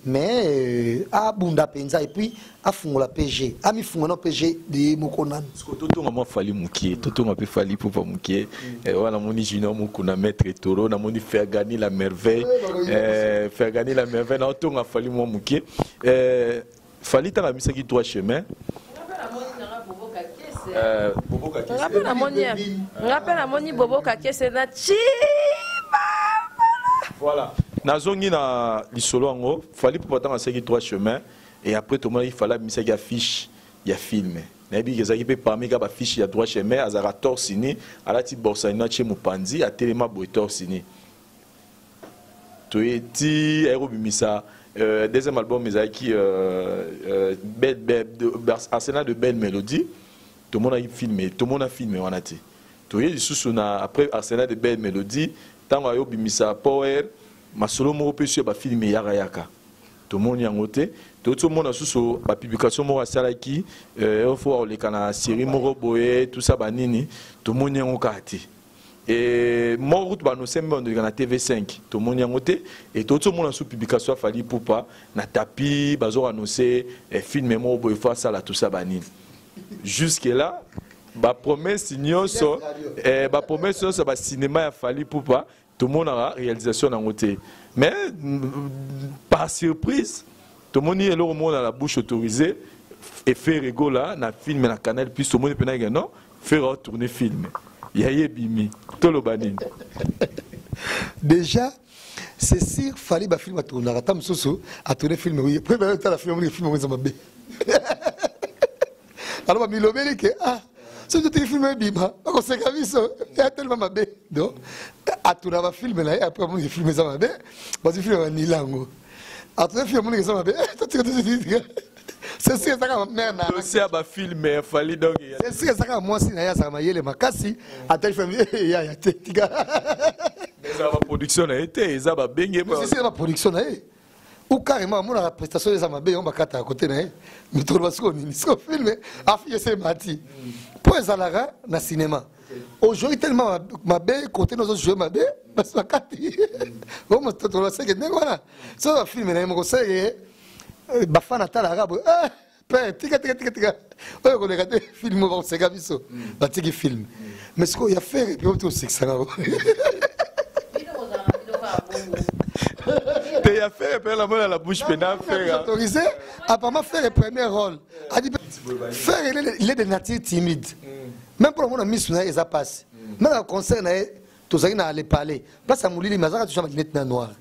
Mais abunda mpenza et puis afungola PG, amifungola na PG de moko nani. Totonga mwa Fali mokie, totonga mpe Fali Ipupa mokie wana. Namoni Junior Mokuna, Maître Toro, namoni Fergani la merveille, Fergani la merveille. Naotonga Fali mwa mokie. Fali ntango amisaki droit chemin. Nga mpe namoni Bobo Kakese na chiba. Voilà, nazongi na lisolo yango. Fali mpo ntango asalaki droit chemin et après tomonaki Fali abimisaki affiche ya film. Nayebi ezalaki mpe parmi kaka bafiche ya droit chemin, azalaka torse nu, alati borsalino, atie mopanzi, atelema boye torse nu. Toye ti aye kobimisa deuxième album, ezalaki Arsenal de belle mélodie. Tomonaki film, tomona film wana te. Toye lisusu na après Arsenal de belle mélodie, ntango ayobimisa Power, masolo moko mpe so ya bafilme eyaka yaka, tomoni yango te. Touti omona susu bapublication moko asalaki fo akoleka na série moko boye, tout ça banini, tomoni yango kaka te. E moko kutu banosembe bandoleka na TV5, tomoni yango te. E touti omona su publication afali Pupa na tapi, bazoannonce film moko boye fo asala, tout ça banini. Jusque là bapromesse nyonso, bapromesse nyonso ya bacinéma ya Fali Pupa, tomonaka réalisation nango te. Mais par surprise tomoni eloko moko na la bouche autorisée Ferre Gola na film na Canal Plus. Tomoni mpena ke non, Ferre aotourne film ya ye ebimi. Toloba nini? Déjà c'est sûr, Fali bafilme atournaka, ata mosusu atourne film, oui, premier otala film, omoni film eza mabe. Alors bamilobeli ke ah, soki totiki film ebima, bakoseka biso, ya tellement mabe. Donc atuna bafilm na ye, après amoniki film eza mabe, bazwi film banila yango. Atuna film, amoniki eza mabe, totika, totika. C'est sûr, ezaka mare na dossier ya bafilm ya Fally, donc c'est sûr, ezaka mwasi na ye azalaka mayele makasi, atali film yaya te, tika. Eza baproduction na ye te, eza babenge. Si, eza baproduction na ye ou carrément amonaka prestation eza mabe, yango bakataka kote na ye. Mitolo basiko nini, siko film affiche ese emati mpo ezalaka na cinéma, ojouer tellement mabe, kote nazojoue mabe, basi bakati tolo baseke ndenge wana. So bafilm na ye moko seke bafana atalaka boye, pe tika, tika, tika, tika, oyo koleka te, film oyo bakoseka biso, batiki film. Mais sikoyo ya Ferre mpe oti osekisaka. Te, ya Ferre mpe namona la bouche mpena Ferre. Autorisé apparemment Ferre premier rôle adi. Ferre, il est de nature timide, même pour namona misu na ye eza pasi. Même na concert na ye tozalaki na Le Palais, place ya molili, mais azalaka toujours balunettes na noir.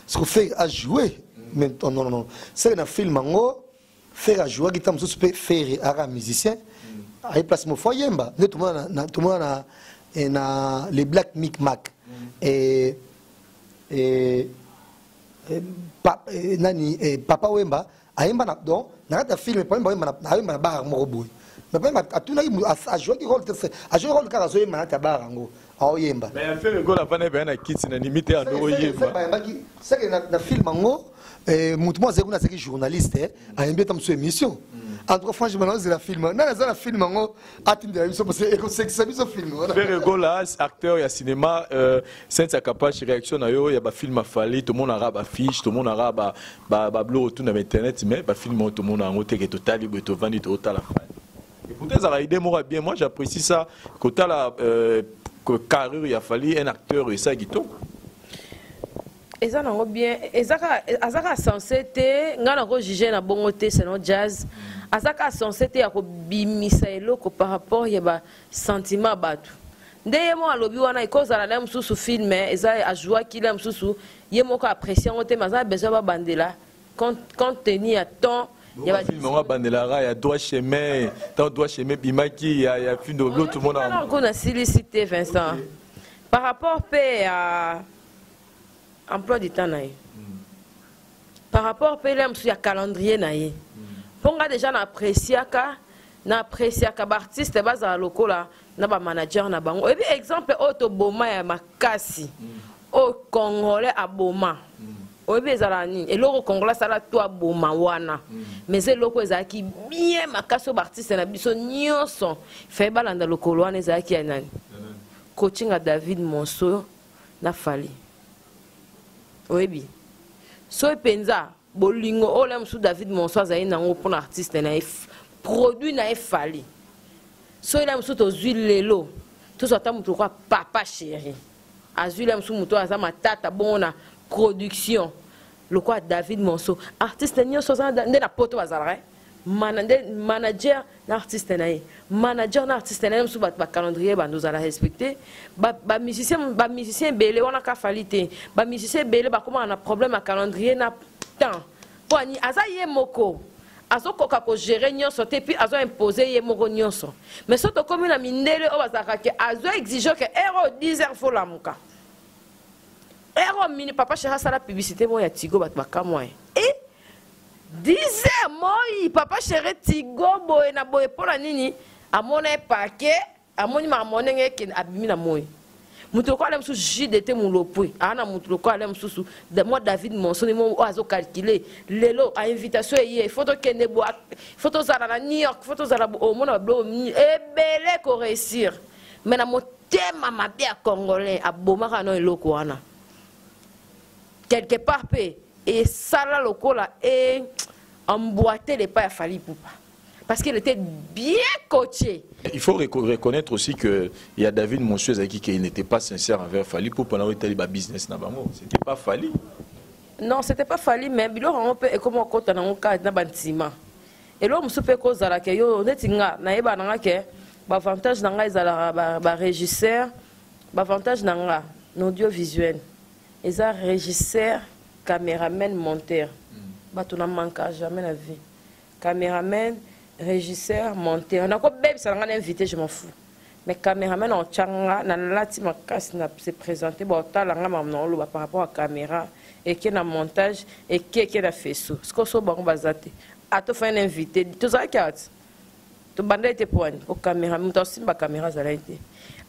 Parce que Ferre a joué, mais non, non, non, c'est na film yango Ferre ajouaki. Ntango mosusu mpe Ferre aka musicien, aye place mofo ayemba nde tomona na les Black Mic Mac nani, Papa Wemba ayemba na, donc na kati ya film Papa Wemba ayemba na bar moko boye. Mais Papa Wemba atunaki, ajouaki rôle te, ajouaki rôle kaka azoyemba na kati ya bar yango, aoyemba. Mais ya Ferre Gola avanda ebaya na kiti na ndimi te ando oyemba. Bayembaki seke na film yango, motu moko azali kuna, azalaki journaliste, ayembi ata mosu émission. En tout cas, franchement, naozela film nani aza na film yango, atindela biso parce que ekosekisa biso film wana. Ferre Gola acteur ya cinéma. Cynthia Kapache, réaction na yo ya bafilm a Fally? Tomonaka bafiche, tomonaka babiloko tu na bainternet, mais bafilm oyo tomona yango teke totali boye, tovandi tootala Fally. Et pourtant ezalaka idée moko ya bien, moi j'apprécie ça, kotala carrure ya Fally un acteur, esa kitoko. Eza nango bien, aza kaka censé te, ngai nakojuge na bongo te. Selon Jazz, aza kaka censé te ya kobimisa eloko par rapport ya basentiment ya bato. Nde ye moko alobi wana, ekozala na ye mosusu film eza ajouaki la mosusu, ye moko apprécie yango te, mais aza na besoin babandela compte tenu ya temps. Film yango abandelaka ya Droit Chemin, ntango Droit Chemin ebimaki ya film de tout le monde. Ko nasilisi te, Vincent. Par rapport mpe ya emploi du temps na ye, par rapport mpe la mosusu ya calendrier na ye, mpo nga déjà na appréciaka baartiste bazala lokola na bamanager na bango. Oyebi exemple oyo toboma ya makasi, oyo Congolais aboma, oyebi ezala nini? Eloko Congolais asala to aboma wana, mais eza eloko ezalaki bien makasi oyo baartiste na biso nyonso faye balanda lokolo wana. Ezalaki ya nani? Coaching ya David Monso na Fally. Oyebi soki mpenza bolingo oyo la mosusu David Monso azali nango mpona artiste na ye, produit na ye Fally, soki la mosusu tozwi lelo, tozwa ata moto lokola Papa Chéri, azwi la mosusu moto oyo aza matata bongo na production lokola David Monso, artiste nyonso aza nde na poto bazalaka mana nde manager na artiste na ye, manager na artiste na ye mosusu, bato bacalendrier bando ozala respecté. Bamusicien ebele wana ka Fally te, bamusicien ebele bakomaka na problème ya calendrier na temps, mpo ani aza ye moko azokoka kogérer nyonso te, puis azoimpose ye moko nyonso. Mais so tokómi na mindele oyo bazalaka ke azo exige ke heure oyo 10 heures folamuka, heure oyo mini. Papa Chéri asala publicité moko ya Tigo, bato bakamwa ye e 10 heures moi Papa Chéri Tigo boye na boye. Mpo na nini? Amona ye pake, amoni makambo ndenge ekende, abimi na moi. Moto lokola ale mosusu JDT Mulopwe aa na moto lokola ale mosusu mwa David Monsoni mo oyo azocalcule lelo ainvitation eye, faut tokende bo, faut tozala na New York, faut tozala, omona babiloko ebele koréussir. Mais na motema mabe ya Congolais abomaka no eloko wana quelque part mpe esala lokola e emboîter les pas ya Fally Ipupa parce qu'il était bien coaché. Il faut reconnaître aussi que il y a David Monsieur Zaki qui n'était pas sincère envers Fally pour pendant que business na bango. C'était pas Fally. Non, c'était pas Fally, mais biloko yango mpe ekoma okota nango kaka na bantima. Eloko mosusu mpe kozalaka yo neti nga nayeba nanga ke baavantage na ngai ezalaka barégisseur, baavantage na nga na audiovisuel eza régisseur, caméraman, monteur. Bato na manka jamais na vie, caméraman. Régisseur, monteur, nakobebisa na ngai na invité, je m'en fous. Mais cameraman otya nga, nalati makasi na se présenter, baotala nga makambo na oloba par rapport à caméra, eke na montage, eke na faisceau. Sikoyo so bango baza te, ata ofai na invité, tozalaki awa ti tobanda ete poani po caméra, moto asimba caméra azalaki te.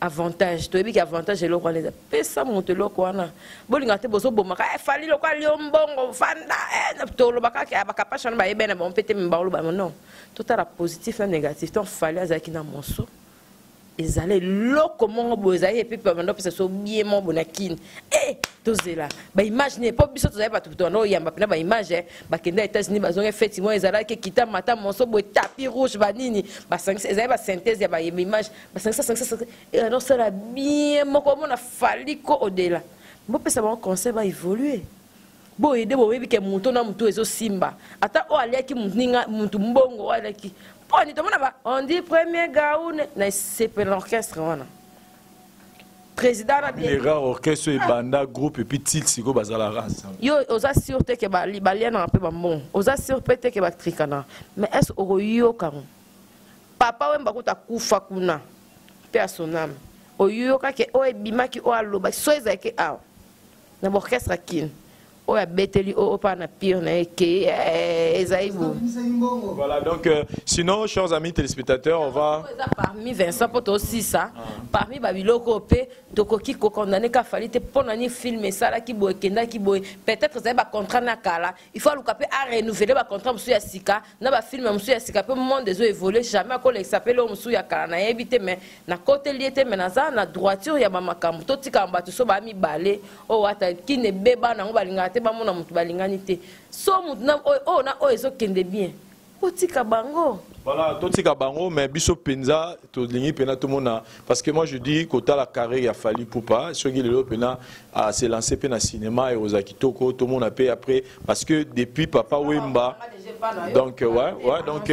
Avantage toyebi ke avantage eloko wana eza pesa moto eloko wana, bolinga te, bozobomaka Fally lokola lio mbongo fanda, tolobaka ke bakapashe wana bayebani na bango mpe te, me baoloba non, totala positif na négatif. Donc Fally azalaki na monso, ezala eloko moko boye, ezalaki epe banda opesa so bien moko boye na kini e tozela baimage ne, mpo biso tozali bato tobanda oyamba mpena baimage. Bakenda États-Unis, bazonga, feti moko ezalaki ekita mata monso boye, tapis rouge, banini basangisa, ezali basynthèse ya baimage, basangisa sangisa enosala bien moko. Omona Fally ko odela, bopesa bango conseil, baévolue boyede, boyebi ke moto na motu ezosimba, ata oyo aliaki ninga mutu mbongo, oyo aliaki mponi tomona ba on dit premier gaune na esepela orchestre wana, président na Les rares orchestre ebanda groupe et puis titre sikoyo bazalaka ensemble. Yo oza sûr te ke balianaka mpe bambongo, oza sûr mpe te ke batrikanaka, mais est ce okoyokango? Papa Wemba kuta kufa kuna mpe asoname, oyokaki oyo ebimaki, oyo alobaki so ezalaki awa na baorchestre kine, oyo abeteli oyo mpa na pire na ye ke ezali bo. Voilà, donc sinon, chers amis téléspectateurs, on va eza parmi Vincent mpo tosisa parmi babiloko oyo mpe tokoki kokondane ka Fally te. Mpo na ni film esalaki boye, ekendaki boye, peut-être ezali bacontrat na kala, il faut aluka mpe arenouveler bacontrat mosusu ya sika na bafilm mosusu ya sika, mpe monde ezo évolue, jamais akolekisa mpe eloko mosusu ya kala. Nayebi te, mais nakoteli ye te, mais naza na droiture ya bamakambo. Totikaka bato so baa mibale oyo ata kini ebeba nango, balingaka te, bamona motu balingani te, so motu oyo na oyo ezokende bien, otika bango. Voilà, totika bango, mais biso penza tolingi pena tomona, parce que moi je dis kotala carrière ya Fally Ipupa, soki lelo pena a se lancer pe na cinéma et oza kitoko, tomona pe après, parce que depuis Papa Wemba, donc ouais, donc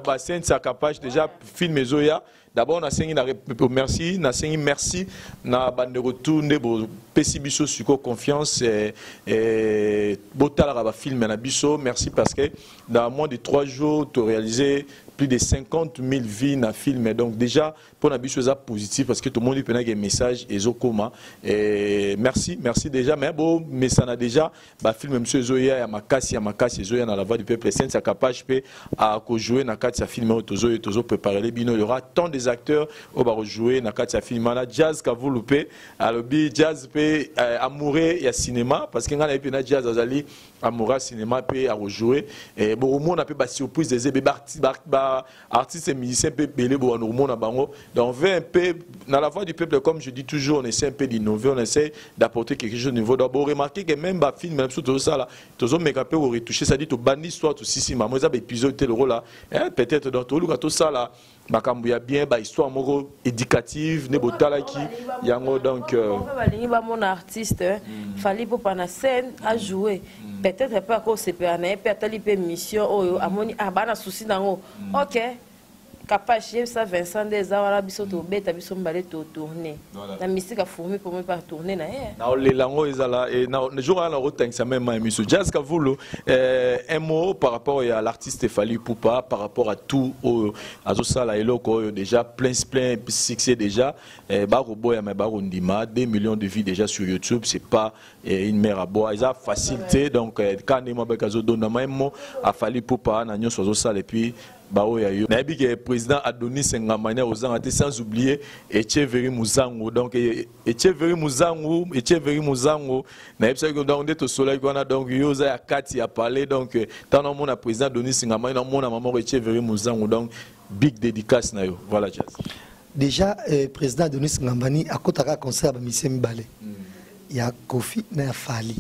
ba Saint Capage déjà film ezoya. D'abord nasengi na merci, nasengi merci na bandeko tout nde bopesi biso siko confiance botalaka bafilm na biso. Merci, parce que dans moins de 3 jours to réalisé plus de 50 000 vues na film. Donc déjà pour na biso eza positif, parce que tout le monde pena ke message ezokoma. Merci, merci déjà, mais bon mesana déjà ba film monsieur ezoya ya makasi, ya makasi ezoya na La Voix du Peuple. Saint Capage pe a ko jouer na kati ya film oyo tozo tozo préparer les bino. Il y aura tant des acteurs oyo ba jouer na kati ya film na Jazz Kavulu pe alobi Jazz pe amoureux ya cinéma, parce que ngana pe na Jazz azali amoureux cinéma pe a rejouer et bon mona pe ba surprise des ba ba artistes et musiciens pe belé bo mona bango. Donc on veut un peu dans La Voix du Peuple, comme je dis toujours, on essaie un peu d'innover, on essaie d'apporter quelque chose de nouveau. Donc bon, remarquez que même ba film, même surtout ça là, toujours make up pour retoucher, ça dit to bandi histoire tout si si maman ça épisode tel rôle là, hein, peut-être dans tout le tout ça là makambo ya bien, ba histoire moko éducative ne botalaki yango. Donc balingi bamona artiste Fally Ipupa na scène a jouer, peut-être mpe akosepela na ye mpe atali mpe mission oyo amoni, ah, bana souci nango. Ok, Kapage, yebisa Vincent nde eza wana, biso tobeta biso mibale, totourne na misika fourmi mpo mpe atourne na ye. Naolela yango ezala jour wana nakotangisa même ya miso. Jazz Kavulu, un mot par rapport ya l'artiste Fally Ipupa, par rapport à tout oyo azosala, eloko oyo déjà plein plein succès déjà, bakoboya mais bakondima, 2 millions de vues déjà sur YouTube, c'est pas une mer à boire, eza facilité. Donc quand ndenge mabeka azodondama, un mot a Fally Ipupa na nyonso azosala, et puis baoyo ya yo nayebi ke président Adonis Ngamani ozanga te, sans oublier Echeveri Muzangu. Donc Echeveri Muzangu, Echeveri Muzangu, nayebisaki donc nde tosolaki wana, donc yo oza ya kati ya palais. Donc ntango namona président Adonis Ngamani, namona mama moko Echeveri Muzangu, donc big dédicace na yo. Voilà, Jazz. Déjà président Adonis Ngambani akotaka concert ya bamusicien mibale, ya Kofi na ya Fally,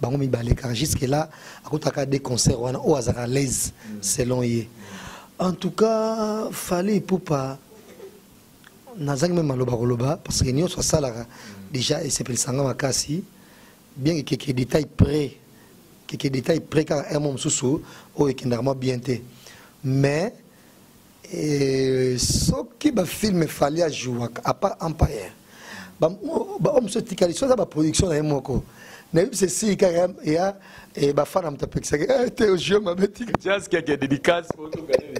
bango mibale kaka. Jusque là akotaka des concerts wana oyo azalaka l'aise selon ye. En tout cas Fally Ipupa, nazangi même maloba koloba, parce que nyonso asalaka déjà esepelisanga makasi, bien que quelques détails près, quelques détails près kaka un mot mosusu oyo ekendaka mwa bien te. Mais soki bafilm Fally ajouaka, à part Empire, baoyo mosusu etikali, so eza baproduction na ye moko, nayebi se esili kaka ya bafana, moto apekisaki te ojoue mabe, tika. Jazz, quelques dédicaces pour tout gagner.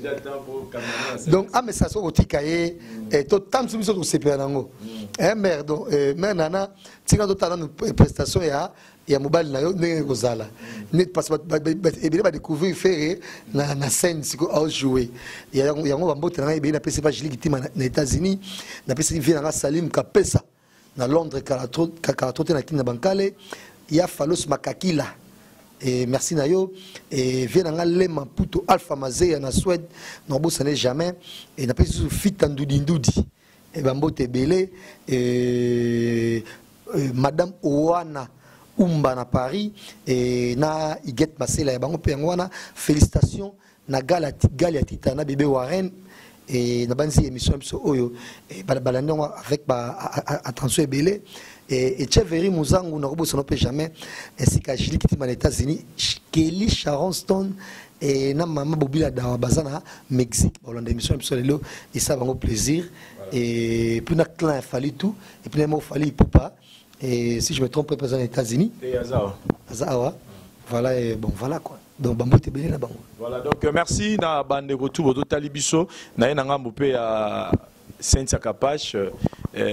Donc amesana soki kotika ye eh, totamisi biso tosepela nango eh, mare donc eh, mare nana tika totala nanu prestation ya ya mobali na yo ndenge ekozala neti parce ebele badécouvrir Ferre na, na scène sikoyo aojoue yango bambote na ngai ebele napesi pa Julie Kitima na États-Unis, napesi vie na ngai Salim Kapesa na Londres kala trop te na kini na bankale ya Falos Makakila et merci na yo et vie na ngai Lema Puto Alpha Mazeya na Suède nabosane jamais et napesi susu Fita Ndudi Ndudi et bambote ebele et madame Owana Umba na Paris et na Iget Masela ya bango pe yango wana. Félicitations na Gala Galia Tita na bébé Warren et na banzi émission biso oyo et balandi yango avec ba attention ebele et Cheveri Muzangu na kobosana pe jamais ainsi qu'à Julie Kitima na États-Unis, Kelly Sharon Stone et na mama Bobila Dawa baza na Mexique balanda émission biso lelo et ça bango plaisir. Et puis na clan Fally tout et puis na mo Fally Ipupa et si je me trompe pas aux États-Unis et Azawa Azawa voilà et bon voilà quoi. Donc bambote ebele na bango. Voilà donc merci na bande retour bototali biso na ye na ngambo pe ya Cynthia Kapache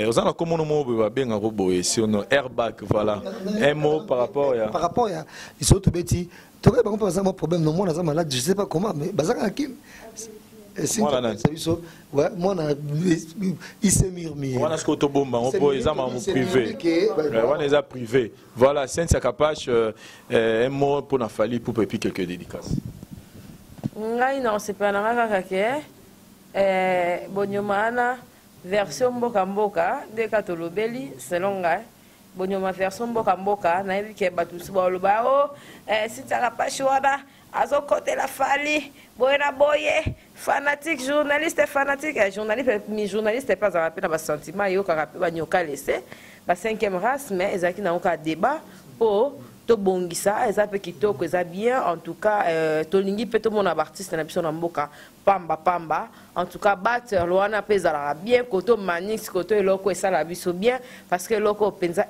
oza na komono mo boye babengaka boye sur airbag voilà un mot par rapport ya par rapport ya iso tobeti tokoki bango mpe baza mwa problème no mwana aza malade, je sais pas comment, mais bazaka na Kim. Mwana nani? Biso ouais mwana isemirmi wana sikoyo tobomba yango mpo eza makambo privé. Wana eza privé. Voilà Cynthia Kapache, un mot pour na Fally Ipupa et puis quelques dédicaces. Ngai na osepela na nga kaka ke bonyoma wana version mboka mboka nde ka tolobeli selon ngai bonyoma version mboka mboka nayebi ke bato mosusu baloba o Cynthia Kapache wana azokotela Fally boye na boye fanatique journaliste fanatique journaliste mi journaliste pe azalaka pe na basentiment eyokaka pe banyoka lese ba cinquième race mais ezalaki nango kaka débat po tobongisa eza pe kitoko eza bien en tout cas tolingi pe tomona ba artiste na biso na mboka pamba pamba en tout cas battle wana pe ezalaka bien koto manix koto eloko esala biso bien parce que eloko mpenza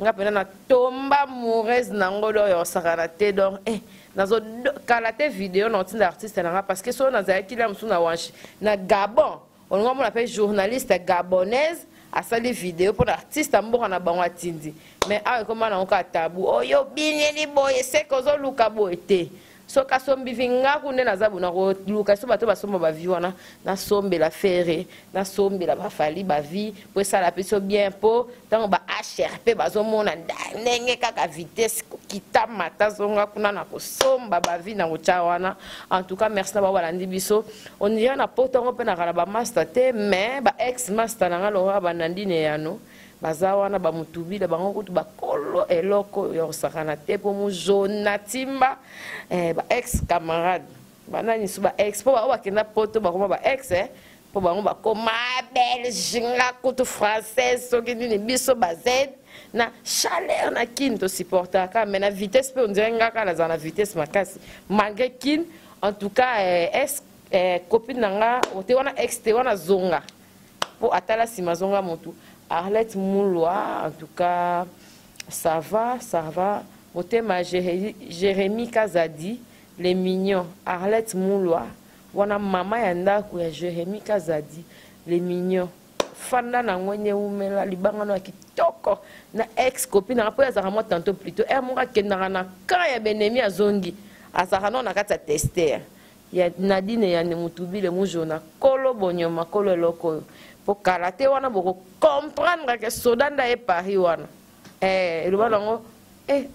nga pena na tomba amoureuse nango do oyo osakana te donc nazo kala te vidéo na otinda artiste nanga parce que so nazalaki la mosusu na wanshi na Gabon olingo mona pe journaliste gabonaise asali vidéo pour artiste mboka na bango atindi mais awa ekoma nango kaka tabu oyo bineli boye seke ozoluka boye te soki asombi vi nga ku nde naza bona koluka so bato basomba bavi wana nasombela Ferre nasombela bafali bavi po esala biso bien po ntango ba HRP bazomona ndenge kaka vitesse kokita mata zonga kuna na kosomba bavi na kotya wana. En tout cas merci na bao balandi biso on dirait na poto yango mpe nakala ba master te mais ba ex master na nga lokola banandine yano baza wana bamutubila bango kutu bakolo eloko ya kosakana te po mozona timba ba ex camarade banani su ba ex po bango bakenda poto bakoma ba ex po bango bakoma belge nga kutu française soki nini biso ba z na chaleur na Kin to supportaka mais na vitesse pe on dirait nga kaka nazala na vitesse makasi malgré Kin en tout cas ex copine na nga ote wana ex te wana zonga po atala sima zonga motu Arlette Moulwa en tout cas ça va ça va motema Jérémy Kazadi les mignons Arlette Moulwa wana mama ya ndako ya Jérémy Kazadi les mignons fanda na ngwenye umela libanga no ya kitoko na ex copine na po azaka moi tantôt plutôt er moko akendaka na camp ya benemi azongi azaka no na kati ya tester ya Nadine ya Mutubile mujona kolo bonyoma kolo eloko oyo po kala te wana boko comprendre que soda nda e Paris wana eloba nango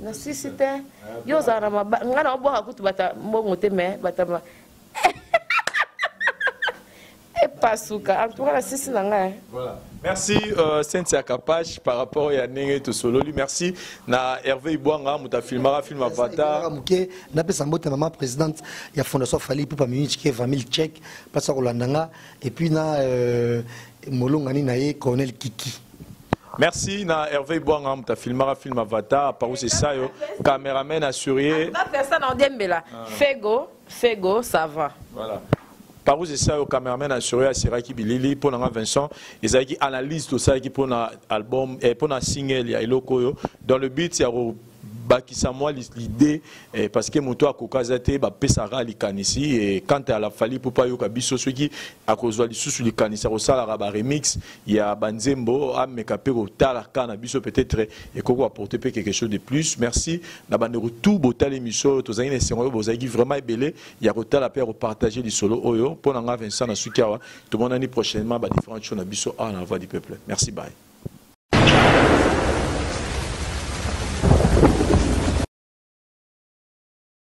na sisi te yo ozala na maba nga na obwaka kutu bata mbongo te mais bata ma epasuka en tout cas na sisi na ngai. Voilà. Merci Cynthia Kapache par rapport à Ndenge Tosololi. Merci na Hervé Ibwanga muta filmara film Avatar. Muke na pesa mbote maman présidente ya Fondation Fally Ipupa Munich qui est 20 000 tchèques place Rolandanga et puis na Molongani na ye Colonel Kiki. Merci na Hervé Ibwanga muta filmara film Avatar par où c'est ça yo caméraman assuré. Pas personne en Dembela. Fego, Fego ça va. Voilà. Par où c'est ça au caméraman assuré à Siraki Bilili pour nanga Vincent ezaki analyse tout ça qui pour na album et pour na single ya eloko yo dans le but ya Kobakisa mwa l'idée, parce que moto akoka aza te, bapesaka likanisi. Et quant à la Fally Ipupa, ayoka biso, soki akozwa lisusu likanisi akosalaka baremix ya banzembo, ameka mpe kotalaka na biso, peut-être ekoki koapporter mpe quelque chose de plus. Merci na bandeko tout botala émission oyo. Tozalaki na esengo oyo bozalaki vraiment ebele ya kotala mpe ya kopartager lisolo oyo. Mpo na nga Vincent, na suki awa. Tomonani prochainement, badifférentes show na biso awa na Voix du Peuple. Merci, bye.